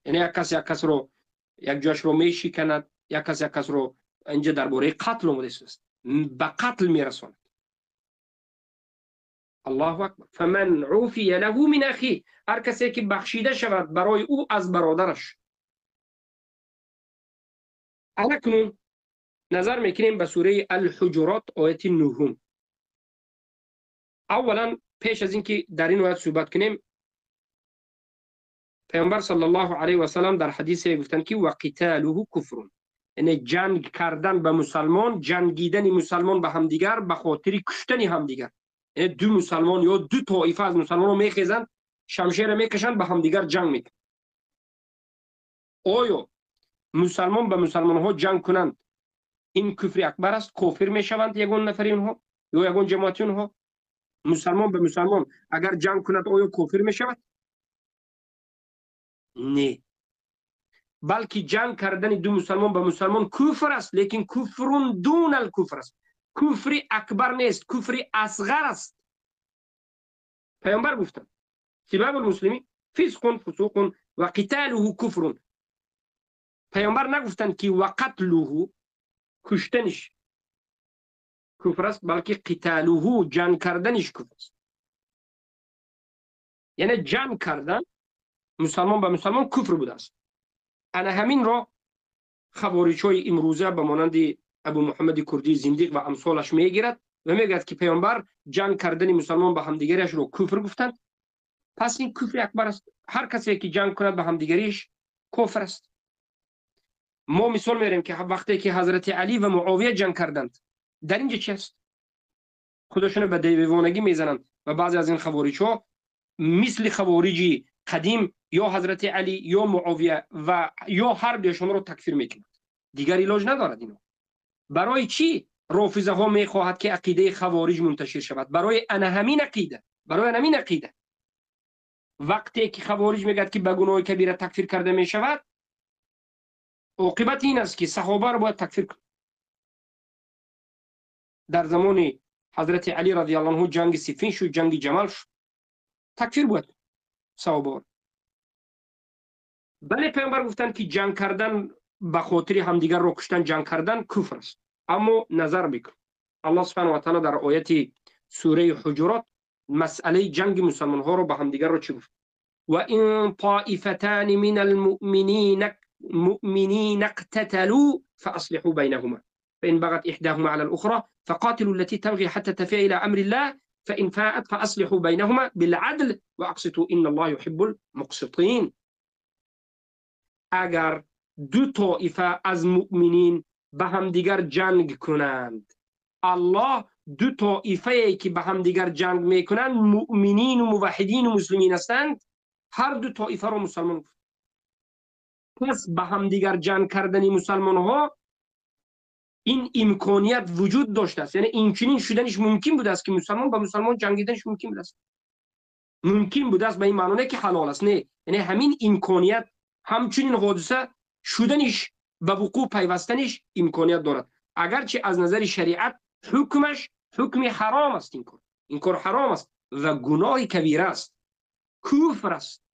یعنی یک کس یک کس رو یک جاش رو میشکند، یک کس یک کس رو اینجا درباره قتل اومده است، به قتل میرساند. الله اکبر. فمن عفی له من اخی، هر کسی که بخشیده شود برای او از برادرش. اکنون نظر میکنیم به سوره الحجرات آیت 9. اولا پیش از اینکه در این آیت صحبت کنیم، پیامبر صلی الله علیه و سلم در حدیث گفتند که و قتاله کفر، یعنی جنگ کردن به مسلمان، جنگیدن مسلمان به همدیگر به خاطر کشتن همدیگر. یعنی دو مسلمان یا دو طایفه از مسلمان رو میخیزند، شمشیر میکشند، به همدیگر جنگ میکنند. آیا مسلمان به مسلمان ها جنگ کنند این کفر اکبر است؟ کافر میشوند یگان نفر اینها یا یگان جماعت اینها؟ مسلمان به مسلمان اگر جنگ کند آیا کافر میشود؟ نه، بلکه جنگ کردن دو مسلمان به مسلمان کفر است، لیکن کفر دون الکفر است، کفر اکبر نیست، کفر اصغر است. پیامبر گفتند سباب المسلمی فسق فسوق و قتاله کفر. پیامبر نگفتند که و قتله، کشتنش کفر است، بلکه قتاله، جنگ کردنش کفر است. یعنی جنگ کردن مسلمان به مسلمان کفر بوده است. انا همین را خوارج های امروزه به مانند ابو محمد کردی زندیق و امثالش میگیرد و میگوید که پیامبر جنگ کردن مسلمان به همدیگرش رو کفر گفتند، پس این کفر اکبر است. هر کسی که جنگ کند به همدیگریش کفر است. ما مثال میاریم که وقتی که حضرت علی و معاویه جنگ کردند، در اینجا چی است؟ خودشون به دیوانگی میزنند و بعضی از این خوارج ها مثل خوارجی قدیم یا حضرت علی یا معاویه و یا هر دویشان رو تکفیر میکنند. دیگر علاج ندارد اینا. برای چی رافضه ها میخواهد که عقیده خوارج منتشر شود؟ برای انا همین عقیده، برای همین عقیده. وقتی که خوارج میگد که به گناه کبیره تکفیر کرده میشود، عاقبت این است که صحابه رو باید تکفیر کرد. Дар замони ҳазрати Али радиаллоҳу анҳу ҷанги Сиффин шуд, ҷанги Ҷамал шуд. Такфир буд саҳобаҳо. Бале, паёмбар гуфтанд, ки ҷанг кардан ба хотири ҳамдигарро куштан, ҷанг кардан куфр аст. Аммо назар бикун, Аллоҳ субҳанаҳу ва таъоло дар ояти сураи Ҳуҷурот масъалаи ҷанги мусалмонҳоро ба ҳамдигарро чӣ гуфт? Ва ин тоифатани мин المؤمنين اقتتلوا فأصلحوا بينهما فإن بغت إحداهما على الأخرى فقاتلوا التي تبغي حتى تفيء إلى أمر الله فإن فاءت فأصلحوا بينهما بالعدل وأقسطوا إن الله يحب المقسطين. اگر دو طائفه از مؤمنین به همدیگر جنگ کنند، الله دو طائفه که به همدیگر جنگ میکنند مؤمنین و موحدین و مسلمین هستند، هر دو طائفه را مسلمان گفت. پس به همدیگر جنگ کردن مسلمان ها این امکانیت وجود داشته است، یعنی اینچنین شدنش ممکن بوده است که مسلمان با مسلمان جنگیدنش ممکن بوده است. ممکن بوده است به این معنی که حلال است، نه، یعنی همین امکانیت، همچنین حادثه شدنش، به وقوع پیوستنش امکانیت دارد، اگرچه از نظر شریعت حکمش حکم حرام است. این کار حرام است و گناه کبیره است، کفر است.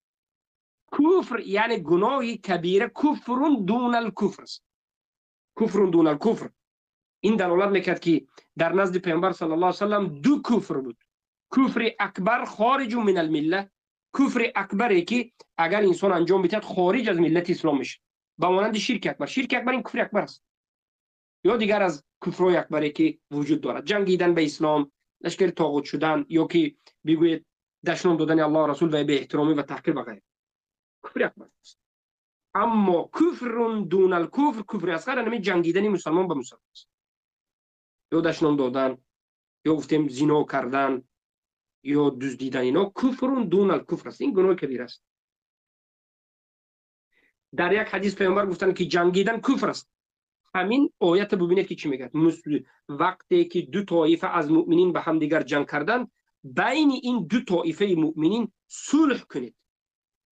کفر یعنی گناه کبیره، کفر دون الکفر است، کفر دون الکفر. این دلالت میکرد که در نزد پیامبر صلی الله علیه و سلم دو کفر بود: کفر اکبر خارج من المله، کفر اکبری که اگر انسان انجام بدهد خارج از ملت اسلام میشه، به مانند شرک اکبر. شرک اکبر این کفر اکبر است، یا دیگر از کفرهای اکبری که وجود دارد، جنگیدن به اسلام، لشکر طاغوت شدن، یا که بگوید دشنام دادن الله رسول و به احترامی و تحقیر و غیره، کفر اکبر است. اما کفر دون الکفر، کفر اصغر، یعنی جنگیدن مسلمان به مسلمان است، یا دشنام دادن، یا گفتیم زنا کردن، یا دزدیدن، اینا کفر دون الکفر است، این گناه کبیر است. در یک حدیث پیامبر گفتند که جنگیدن کفر است. همین آیت ببینید که چی میگه: وقتی که دو طایفه از مؤمنین به همدیگر جنگ کردند، بین این دو طایفه مؤمنین صلح کنید.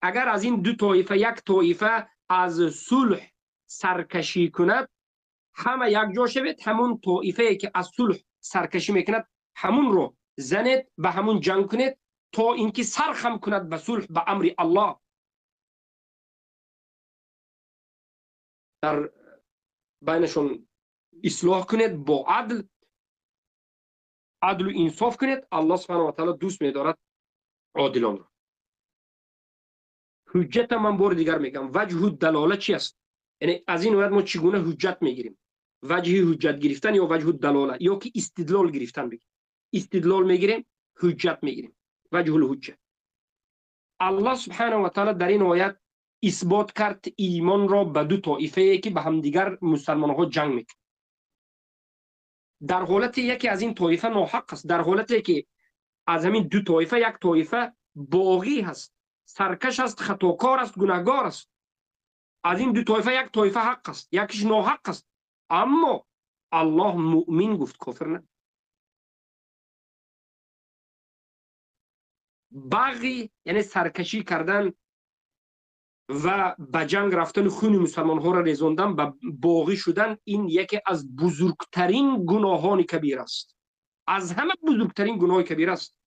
اگر از این دو طایفه یک طایفه از صلح سرکشی کند، همه یک جا شوید، همون طایفه که از صلح سرکشی میکند همون رو زنید، به همون جنگ کنید تا اینکه سرخم کند به صلح، به امر الله. در بینشون اصلاح کنید با عدل، عدل و انصاف کنید. الله سبحانه و تعالی دوست می‌دارد عادلان را. حجت من بار دیگر میگم، وجه دلاله چی است؟ یعنی از این آیت ما چگونه حجت میگیریم؟ وجه حجت گرفتن یا وجه دلاله، یا که استدلال گرفتن بگیم. استدلال میگیریم، حجت میگیریم، وجه الحجه. الله سبحانه و تعالی در این آیت اثبات کرد ایمان را به دو طایفه که به همدیگر مسلمان ها جنگ میکنند. در حالت یکی از این طایفه ناحق است، در حالتی که از همین دو طایفه یک طایفه باغی هست، سرکش است، خطاکار است، گناهگار است. از این دو طایفه یک طایفه حق است، یکیش ناحق است. اما الله مؤمن گفت، کافر نه. باغی یعنی سرکشی کردن و به جنگ رفتن، خون مسلمان ها را ریزاندن، به باغی شدن، این یکی از بزرگترین گناهان کبیر است، از همه بزرگترین گناه کبیر است.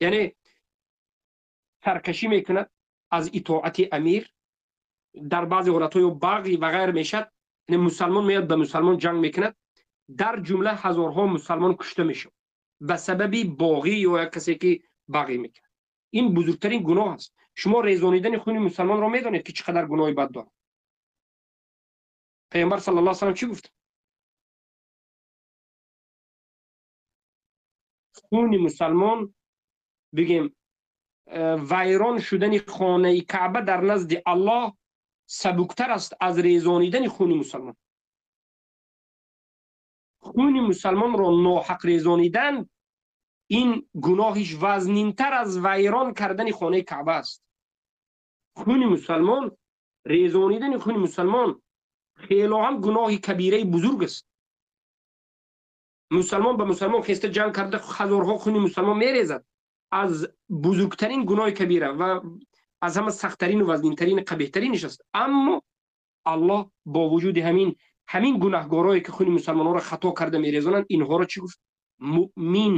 یعنی سرکشی میکند از اطاعت امیر، در بعضی حالت‌های باغی و غیر میشد، یعنی مسلمان میاد به مسلمان جنگ میکند، در جمله هزارها مسلمان کشته میشد به سبب باغی یا کسی که باغی میکند. این بزرگترین گناه است. شما ریزانیدن خون مسلمان را میدانید که چقدر گناه بد دارد. پیامبر صلی الله علیه و سلم چی گفت؟ خون مسلمان، بگیم ویران شدن خانه کعبه در نزد الله سبکتر است از ریزانیدن خون مسلمان. خون مسلمان را ناحق ریزانیدن، این گناهش وزنینتر از ویران کردن خانه کعبه است. خون مسلمان، ریزانیدن خون مسلمان خیلی هم گناه کبیره بزرگ است. مسلمان به مسلمان خسته جنگ کرده، هزارها خون مسلمان میریزد، از بزرگترین گناه کبیره و از همه سختترین و وزنینترین قبیحترینش است. اما الله با وجود همین Ҳамин гунаҳгорое ки хуни мусалмонҳоро хато карда мерезонанд, инҳоро чӣ гуфт? Муъмин,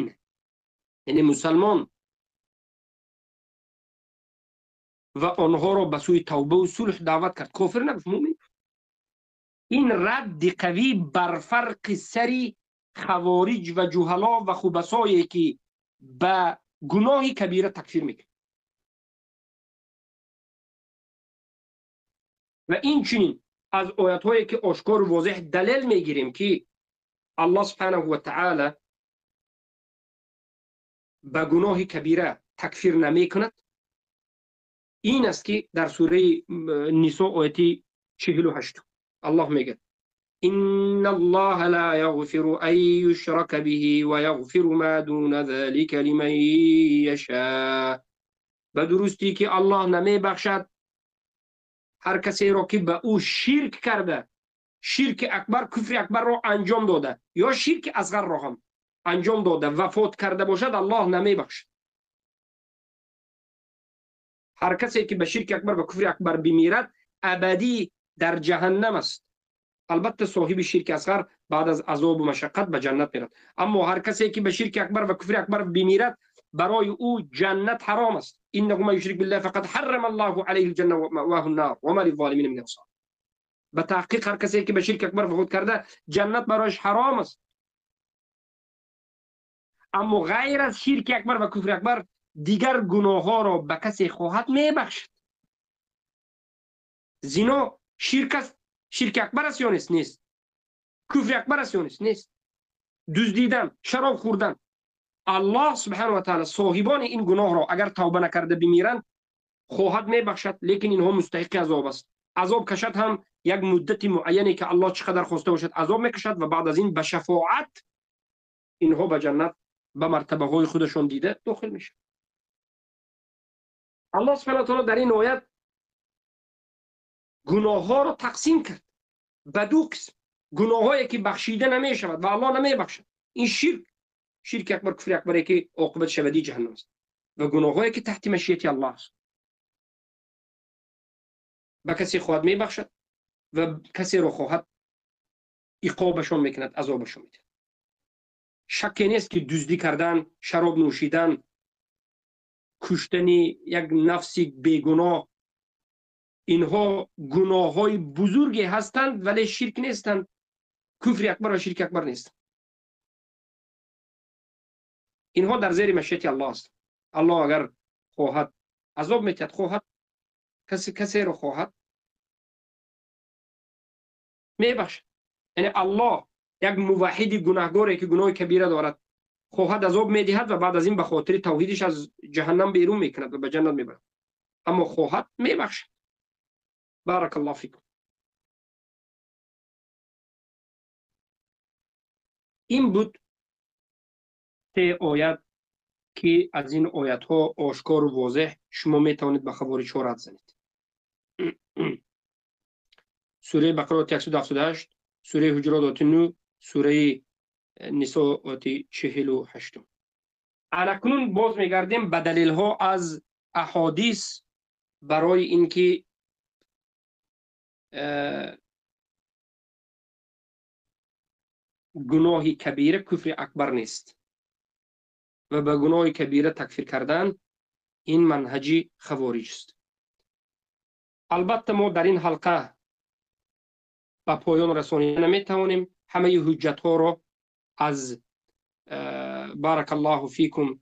яъне мусалмон, ва онҳоро ба сӯи тавбаву сулҳ даъват кард. Кофир нагуфт, муъмин. Ин радди қавӣ бар фарқи сари хавориҷ ва ҷуҳало ва хубасое ки ба гуноҳи кабира такфир мекунад. Ва инчунин аз оятҳое ки ошкору возеҳ далел мегирем ки Аллоҳ субҳанаҳу ва таъала ба гуноҳи кабира такфир намекунад, ин аст ки дар сураи Нисо ояти 48 Аллоҳ мегӯяд: إن الله لا يغفر أن يشرك به ويغفر ما دون ذلك لمن يشاء. به درستی که الله نمیبخشد هر کسی را که به او شرک کرده، شرک اکبر، کفر اکبر را انجام داده یا شرک اصغر را هم انجام داده، وفات کرده باشد، الله نمیبخشد. هر کسی که به شرک اکبر و کفر اکبر بمیرد ابدی در جهنم است. البته صاحب شرک اصغر بعد از عذاب و مشقت به جنت میرد، اما هر کسی که به شرک اکبر و کفر اکبر بمیرد برای او جنت حرام است. انه من یشرک بالله فقد حرم الله علیه الجنه و مأواه النار وما للظالمین من انصار. به تحقیق هر کسی که به شرک اکبر وفات کرده جنت برایش حرام است. اما غیر از شرک اکبر و کفر اکبر دیگر گناه ها را به کسی خواهد میبخشد. زنا شرک است، شرک اکبر است یا نیست؟ نیست. کفر اکبر است یا نیست؟ نیست. دزدیدن، شراب خوردن، الله سبحانه و تعالی صاحبان این گناه را اگر توبه نکرده بمیرند خواهد میبخشد، لیکن اینها مستحق عذاب است. عذاب کشد هم یک مدت معینی که الله چقدر خواسته باشد عذاب میکشد و بعد از این به شفاعت اینها به جنت به مرتبه های خودشون دیده داخل میشه. الله سبحانه و تعالی در این آیت گناه ها را تقسیم کرد به دو قسم: گناهایی که بخشیده نمیشود و الله نمیبخشد، این شرک، شرک اکبر، کفر اکبر که عاقبت شودی جهنم است، و گناهایی که تحت مشیت الله است، به کسی خواهد میبخشد و کسی را خواهد عقابشون میکند، عذابشون میده. شکی نیست که دزدی کردن، شراب نوشیدن، کشتن یک نفس بیگناه، اینها گناه های بزرگی هستند ولی شرک نیستند، کفر اکبر و شرک اکبر نیستند. اینها در زیر مشیت الله است. الله اگر خواهد عذاب میتد، خواهد کسی رو خواهد میبخشد. یعنی الله یک موحد گناهگاری که گناه کبیره دارد خواهد عذاب میدهد و بعد از این به خاطر توحیدش از جهنم بیرون میکند و به جنت میبرد، اما خواهد میبخشد. بارک الله فیکم. این بود سه آیت که از این آیت ها آشکار و واضح شما میتوانید به خوارج ها رد زنید. سوره بقره آیت 178، سوره حجرات آیت 9، سوره نساء آیت 48. اکنون باز میگردیم به دلیل ها از احادیث برای اینکه گناه کبیره کفر اکبر نیست و به گناه کبیره تکفیر کردن این منهج خوارج است. البته ما در این حلقه به پایان رسانیده نمیتوانیم همه حجت ها را از بارک الله فیکم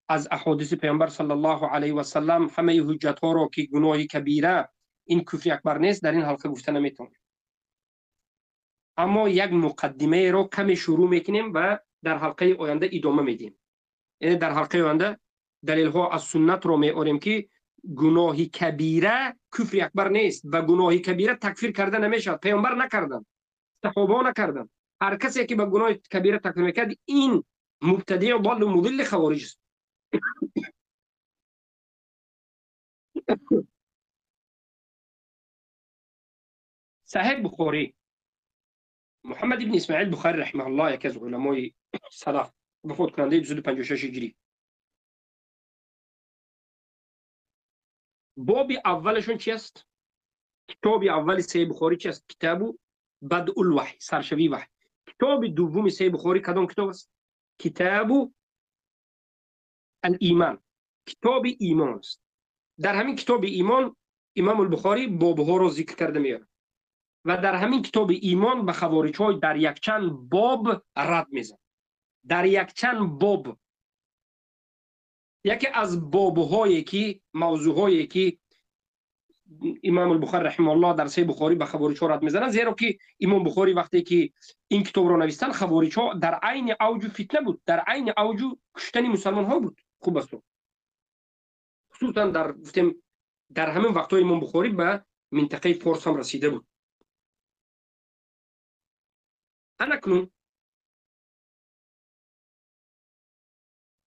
از احادیث پیامبر صلی الله علیه و سلم، همه حجت ها را که گناه کبیره این کفر اکبر نیست در این حلقه گفته نمیتوانیم، اما یک مقدمه را کمی شروع میکنیم و در حلقه آینده ادامه میدیم. یعنی در حلقه آینده دلیل ها از سنت رو میآوریم که گناه کبیره کفر اکبر نیست و گناه کبیره تکفیر کرده نمیشود. پیامبر نکردن، صحابه نکردن. هر کسی که به گناه کبیره تکفیر میکرد این مبتدع و ضال و مضل خوارج است. صحیح بخاری، محمد ابن اسماعیل بخاری رحمه الله، یکی از علمای سلف، وفات کننده 256 هجری، باب اولشون چی است؟ کتاب اول صحیح بخاری چی است؟ کتاب Бадъул ваҳй, саршавии ваҳй. Китоби дуввуми Саҳеҳи Бухорӣ кадом китоб аст? Китобу ал-Иман. Китоби имон аст. Дар ҳамин китоби имон Имом Бухорӣ бобҳоро зикр карда меорад ва дар ҳамин китоби имон ба хавориҷҳо дар якчанд боб рад мезанад. Дар якчанд боб. Яке аз бобҳое ки мавзӯъҳое ки Имом Бухорӣ раҳимаҳуллоҳ дар Саҳеҳи Бухорӣ ба хавориҷҳо рад мезанад, зеро ки Имом Бухорӣ вақте ки ин китобро навиштанд, хавориҷҳо дар айни авҷу фитна буд, дар айни авҷу куштани мусалмонҳо буд. Хуб аст, хусусан дар гуфтем дар ҳамин вақтҳои Имом Бухорӣ ба минтақаи Форс ҳам расида буд. Анакнун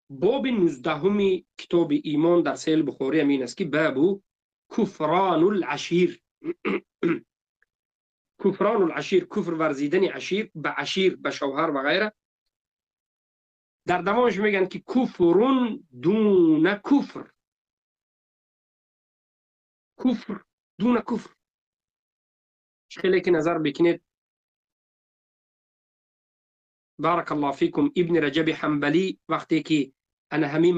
боби 19 китоби имон дар Саҳеҳи Бухорӣ ҳамин аст ки бабу куфронул ашир. Куфронул ашир, куфр варзидани ашир ба ашир, ба шавҳар ва ғайра. Дар давомаш мегӯянд ки куфрун дуна куфр. Куфр дуна куфр. Хеле ки назар бикунед, баракаллоҳу фикум, Ибни Раҷаби Ҳанбалӣ вақте ки ана ҳамин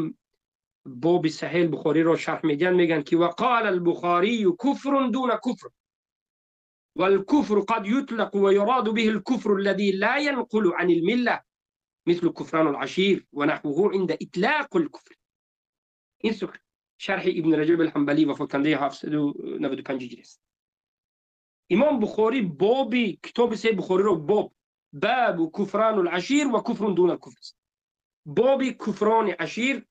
боби Саҳеҳи Бухориро шарҳ медиҳанд, мегӯянд ки вақала албухорию куфрун дуна куфр والكفر قد يطلق ويراد به الكفر الذي لا ينقل عن الملة مثل كفران العشير ونحوه عند إطلاق الكفر. این شرح ابن رجب الحنبلی وفات کنده 795 هجری است. امام بخاری بابی کتاب سه بخاری رو باب باب کفران العشیر و کفر دون الکفر است. باب کفران عشیر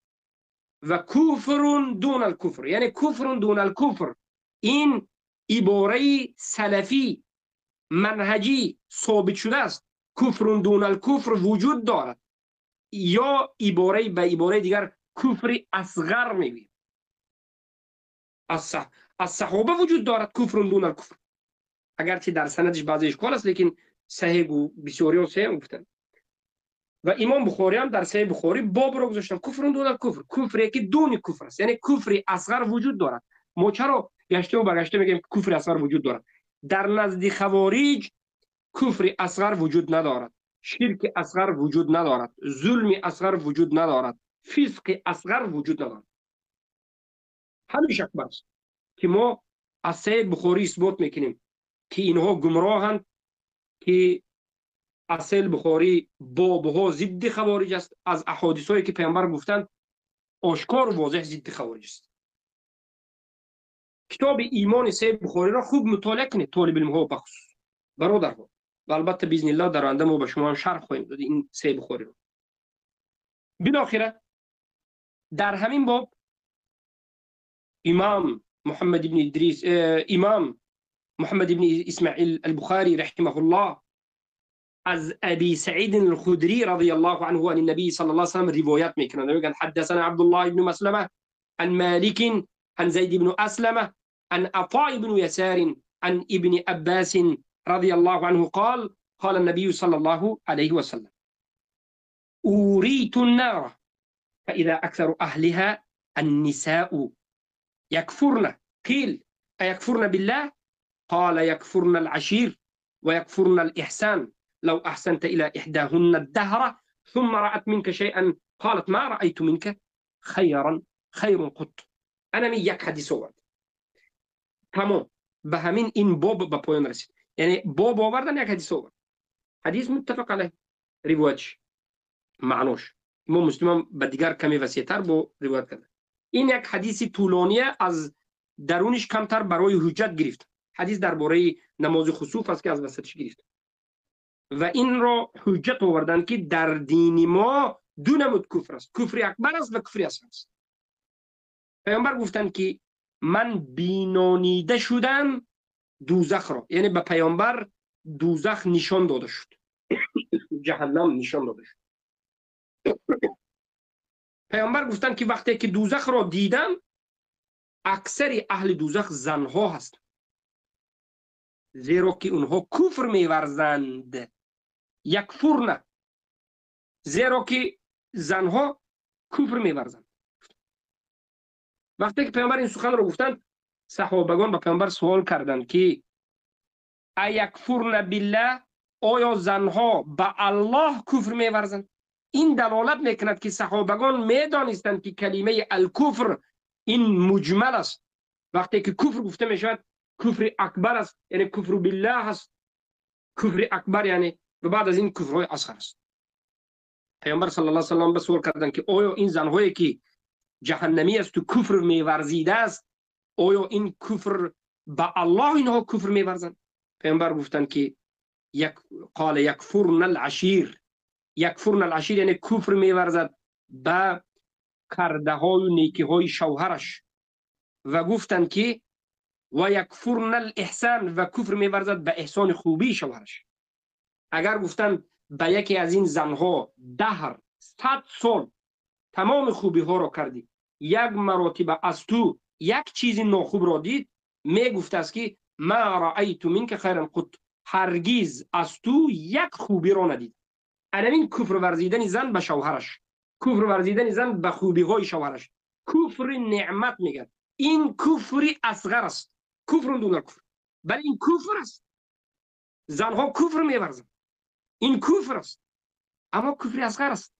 و کفر دون الکفر، یعنی کفر دون الکفر این عباره سلفی منهجی ثابت شده است. کفر دون الکفر وجود دارد، یا عباره به عباره دیگر کفر اصغر میگوییم. از صحابه وجود دارد کفر دون الکفر، اگرچه در سندش بعضی اشکال است، لیکن صحیح بسیاری صحیح گفتند. و امام بخاری هم در صحیح بخاری باب را گذاشتن کفر دون الکفر، کفری که دون کفر است، یعنی کفر اصغر وجود دارد. ما چرا گشته و برگشته میگیم کفر اصغر وجود دارد؟ در نزد خوارج کفر اصغر وجود ندارد، شرک اصغر وجود ندارد، ظلم اصغر وجود ندارد، فسق اصغر وجود ندارد. همین اکبر است که ما از صحیح بخاری اثبات میکنیم که اینها گمراهند، که از صحیح بخاری بابها ضد خوارج است، از احادیث هایی که پیامبر گفتند آشکار و واضح ضد خوارج است. کتاب ایمان صحیح بخاری را خوب مطالعه کنید طالب علم ها بخصوص برادرها، و البته باذن الله در آینده ما به شما هم شرح خواهیم داد این صحیح بخاری را. بالاخره در همین باب امام محمد بن ادریس، امام محمد بن اسماعیل البخاری رحمه الله از ابی سعید الخدری رضی الله عنه عن النبی صلی الله علیه و سلم روایت میکنند. میگن حدثنا عبد الله بن مسلمه عن مالک عن زید بن اسلمه عن عطاء بن يسار عن ابن عباس رضي الله عنه قال قال النبي صلى الله عليه وسلم أوريت النار فإذا أكثر أهلها النساء يكفرن. قيل أيكفرن بالله؟ قال يكفرن العشير ويكفرن الإحسان، لو أحسنت إلى إحداهن الدهر ثم رأت منك شيئا قالت ما رأيت منك خيرا خير قط. أنا من یک حدیث آورد، تمام. به همین این باب به پایان رسید، یعنی باب آوردن یک حدیث آورد، حدیث متفق علیه روایتش معناش امام مسلم به دیگر کمی وسیع‌تر با روایت کرده. این یک حدیث طولانیه، از درونش کمتر برای حجت گرفت. حدیث درباره نماز خسوف است که از وسطش گرفت و این را حجت آوردن که در دین ما دو نمود کفر است، کفر اکبر است و کفر اصغر است. پیامبر گفتند که من بینانیده شدم دوزخ را، یعنی به پیامبر دوزخ نشان داده شد، جهنم نشان داده شد. پیامبر گفتند که وقتی که دوزخ را دیدم اکثر اهل دوزخ زنها هستند، زیرا که اونها کفر میورزند، یکفرن، زیرا که زنها کفر میورزند. وقتی که پیامبر این سخن را گفتند، صحابگان به پیامبر سوال کردند که ایکفرن بالله، آیا زنها به الله کفر میورزند؟ این دلالت میکند که صحابگان میدانستند که کلمه الکفر این مجمل است. وقتی که کفر گفته میشود کفر اکبر است، یعنی کفر بالله است، کفر اکبر یعنی، و بعد از این کفرهای اصغر است. پیامبر صلی الله علیه و سلم به سوال کردند که آیا این زنهایی که جهنمی است و کفر میورزیده است، آیا این کفر به الله اینها کفر میورزند؟ پیامبر گفتند که قال یکفرن العشیر، یکفرن العشیر یعنی کفر میورزد به کرده های و نیکی های شوهرش. و گفتند که و یکفرن الاحسان، و کفر میورزد به احسان خوبی شوهرش. اگر گفتند به یکی از این زنها دهر 100 سال تمام خوبی ها را کردی، یک مراتب از تو یک چیز ناخوب را دید، میگفت است که ما رأیت منک خیرا قط، هرگز از تو یک خوبی را ندید. این کفر ورزیدن زن به شوهرش، کفر ورزیدن زن به خوبی های شوهرش، کفر نعمت میگن. این کفر اصغر است، کفر دون کفر، بل این کفر است. زنها کفر میورزند، این کفر است، اما کفر اصغر است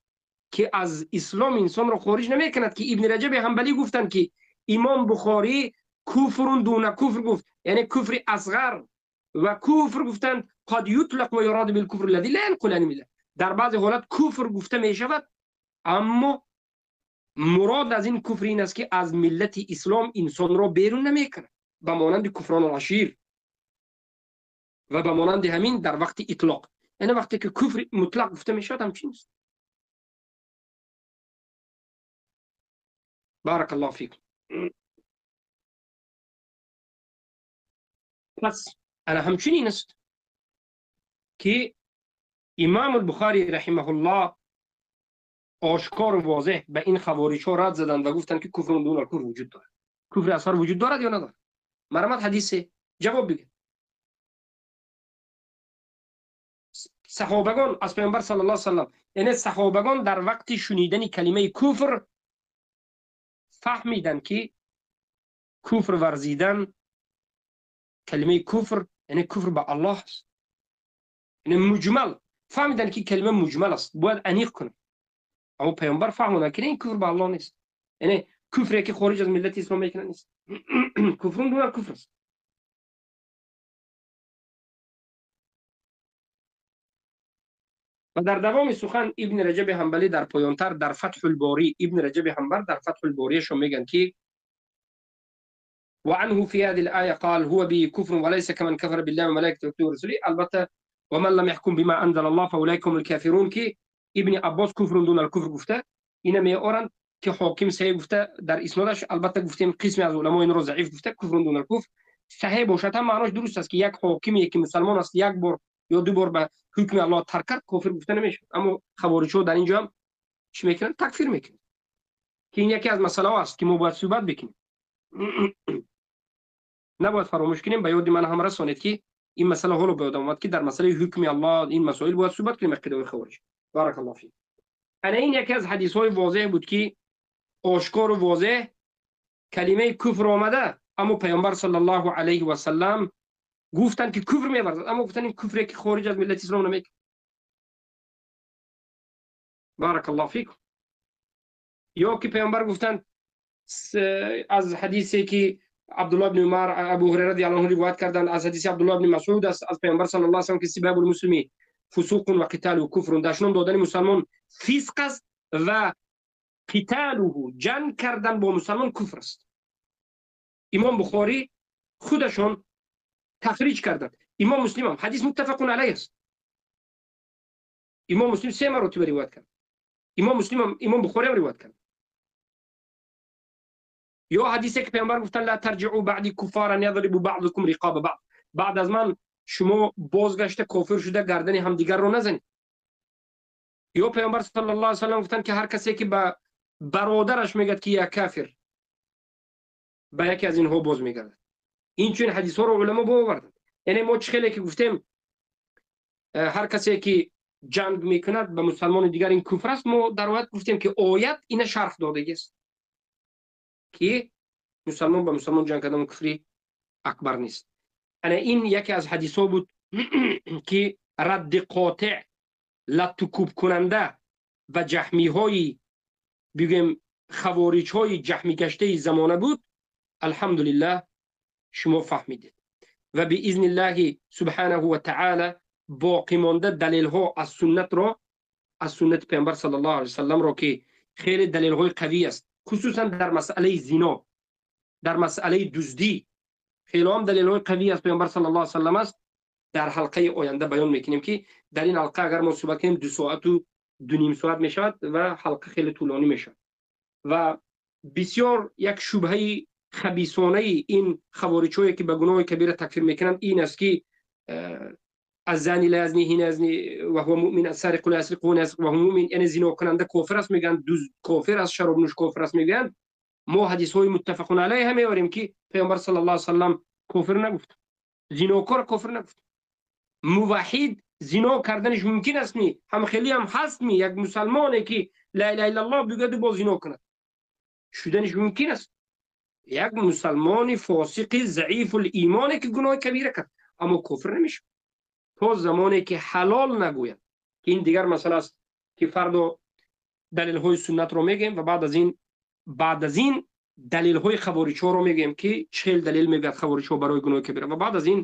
که از اسلام انسان را خارج نمیکند. که ابن رجب حنبلی گفتند که امام بخاری کفر دون کفر گفت، یعنی کفر اصغر، و کفر گفتند قد یطلق و یراد بالکفر الذی لا ينقل عن المله. در بعضی حالت کفر گفته می شود، اما مراد از این کفر این است که از ملت اسلام انسان را بیرون نمیکند، به مانند کفران العشیر و به مانند همین در وقت اطلاق، یعنی وقتی که کفر مطلق گفته می شود همچین است. بارک الله فیکم. پس انا همچنین است که امام البخاری رحمه الله آشکار و واضح به این خوارج ها رد زدند و گفتند که کفر دون الکفر وجود دارد. کفر اصغر وجود دارد یا ندارد؟ مرمت حدیث جواب بگید. صحابگان از پیامبر صلی الله علیه و سلم، یعنی صحابگان در وقت شنیدن کلمه کفر فهمیدند که کفر ورزیدن، کلمه کفر یعنی کفر به الله است، یعنی مجمل. فهمیدن که کلمه مجمل است، باید انیق کنه. اما پیامبر فهموندن که این کفر به الله نیست، یعنی کفری که خارج از ملت اسلام میکنه نیست. کفر دون کفر است. و در دوام سخن ابن رجب حنبلی در پایانتر در فتح الباری، ابن رجب حنبل در فتح الباریش میگن که وعنه في هذه الآية قال هو به كفر وليس كمن كفر بالله وملائكته وكتبه ورسله. البته ومن لم يحكم بما انزل الله فاولئك هم الكافرون که ابن عباس کفر دون الکفر گفته، اینا میارن که حاکم صحیح گفته در اسنادش. البته گفتیم قسمی از علما این رو ضعیف گفته، کفر دون الکفر صحیح باشد هم معناش درست است که یک حاکمی که مسلمان است یک بار یا دو بار به حکم الله ترک کرد کافر گفته نمیشه. اما خوارج ها در اینجا هم چی میکنن؟ تکفیر میکنن، که این یکی از مسئله است که ما باید صحبت بکنیم. نباید فراموش کنیم. به یاد من هم رسانید که این مسئله حالا به یادم اومد که در مسئله حکم الله این مسائل باید صحبت کنیم، عقیده خوارج. بارک الله فیک. انا این یکی از حدیث های واضح بود که آشکار و واضح کلمه کفر آمده، اما پیامبر صلی الله علیه و سلم گفتن که کفر می‌ورزد، اما گفتن این کفری که خارج از ملت اسلام نمیکنه. بارک الله فیکم. یا که پیامبر گفتن از حدیثی که عبدالله بن عمر ابو هریره رضی الله عنه روایت کردن، از حدیث عبدالله بن مسعود است از پیامبر صلی الله علیه و سلم که سباب المسلمی فسوق و قتال و کفر، دشنام دادن مسلمان فسق است و قتاله جنگ کردن با مسلمان کفر است. امام بخاری خودشون تخریج کردند، امام مسلم هم حدیث متفق علیه است. امام مسلم سه مرتبه روایت کرد، امام مسلم هم امام بخاری هم روایت کرد. یا حدیثی که پیامبر گفتن لا ترجعوا بعدی کفارا یضرب بعضکم رقاب بعض، بعد از من شما بازگشته کافر شده گردن همدیگر رو نزنید. یا پیامبر صلی الله علیه و سلم گفتن که هر کسی که به برادرش میگه که یا کافر، به یکی از اینها باز میگردد. این چون حدیث ها رو علما باوردن. یعنی ما چه خیلی که گفتیم هر کسی که جنگ میکند به مسلمان دیگر این کفر است، ما در آیت گفتیم که آیت اینه شرح داده است که مسلمان به مسلمان جنگ کردن کفری اکبر نیست. Ана ин яке аз ҳадисҳо буд, ки радди қотеъ, латтукӯбкунанда ба ҷаҳмиҳои, бигӯем, хавориҷҳои ҷаҳмигаштаи замона буд. Алҳамдулиллаҳ, шумо фаҳмидед ва биизниллаҳи субҳанаҳу ва таъала боқӣ монда далелҳо аз суннатро, аз суннати Паёмбар саллаллоҳу алайҳи васалламро, ки хеле далелҳои қавӣ аст, хусусан дар масъалаи зино, дар масъалаи дуздӣ хеле ҳам далелҳои қавӣ аз Паёмбар саллаллоҳу алайҳи васаллам аст, дар ҳалқаи оянда баён мекунем, ки дар ин ҳалқа агар мо суҳбат кунем, 2 соату 2.5 соат мешавад ва ҳалқа хеле тӯлонӣ мешавад. Ва бисёр як шубҳаи хабисонаи ин хавориҷҳое, ки ба гуноҳи кабира такфир мекунанд, ин аст, ки الزاني لا يزني حين يزني وهو مؤمن، السارق لا يسرق وهو مؤمن، яъне зинокунанда кофир аст мегӯянд, дузд кофир аст, шаробнӯш кофир аст мегӯянд. Мо ҳадисҳои муттафақун алайҳ меорем, ки Паёмбар саллаллоҳу алайҳи васаллам кофир нагуфт, зинокор кофир нагуфт. Муваҳид зино карданаш мумкин аст ми? Ҳам хеле ҳам ҳаст ми, як мусалмоне, ки ла илаҳа иллаллоҳ бигӯяду боз зино кунад, шуданаш мумкин аст? Як мусалмони фосиқи заифул имоне, ки гуноҳи кабира кард, аммо кофир намешавад то замоне ки ҳалол нагӯяд, ки ин дигар масъала аст, ки фардо далелҳои суннатро мегӯем ва баъд аз ин далелҳои хавориҷҳоро мегӯем, ки чӣ хел далел мегӯяд хавориҷҳо барои гуноҳи кабира, ва баъд аз ин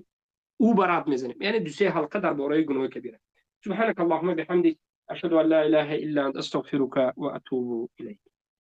ӯ ба рад мезанем, яъне ду се ҳалқа дар бораи гуноҳи кабира. سبحانك اللهم بحمدك، أشهد أن لا إله إلا أنت، أستغفرك وأتوب إليك.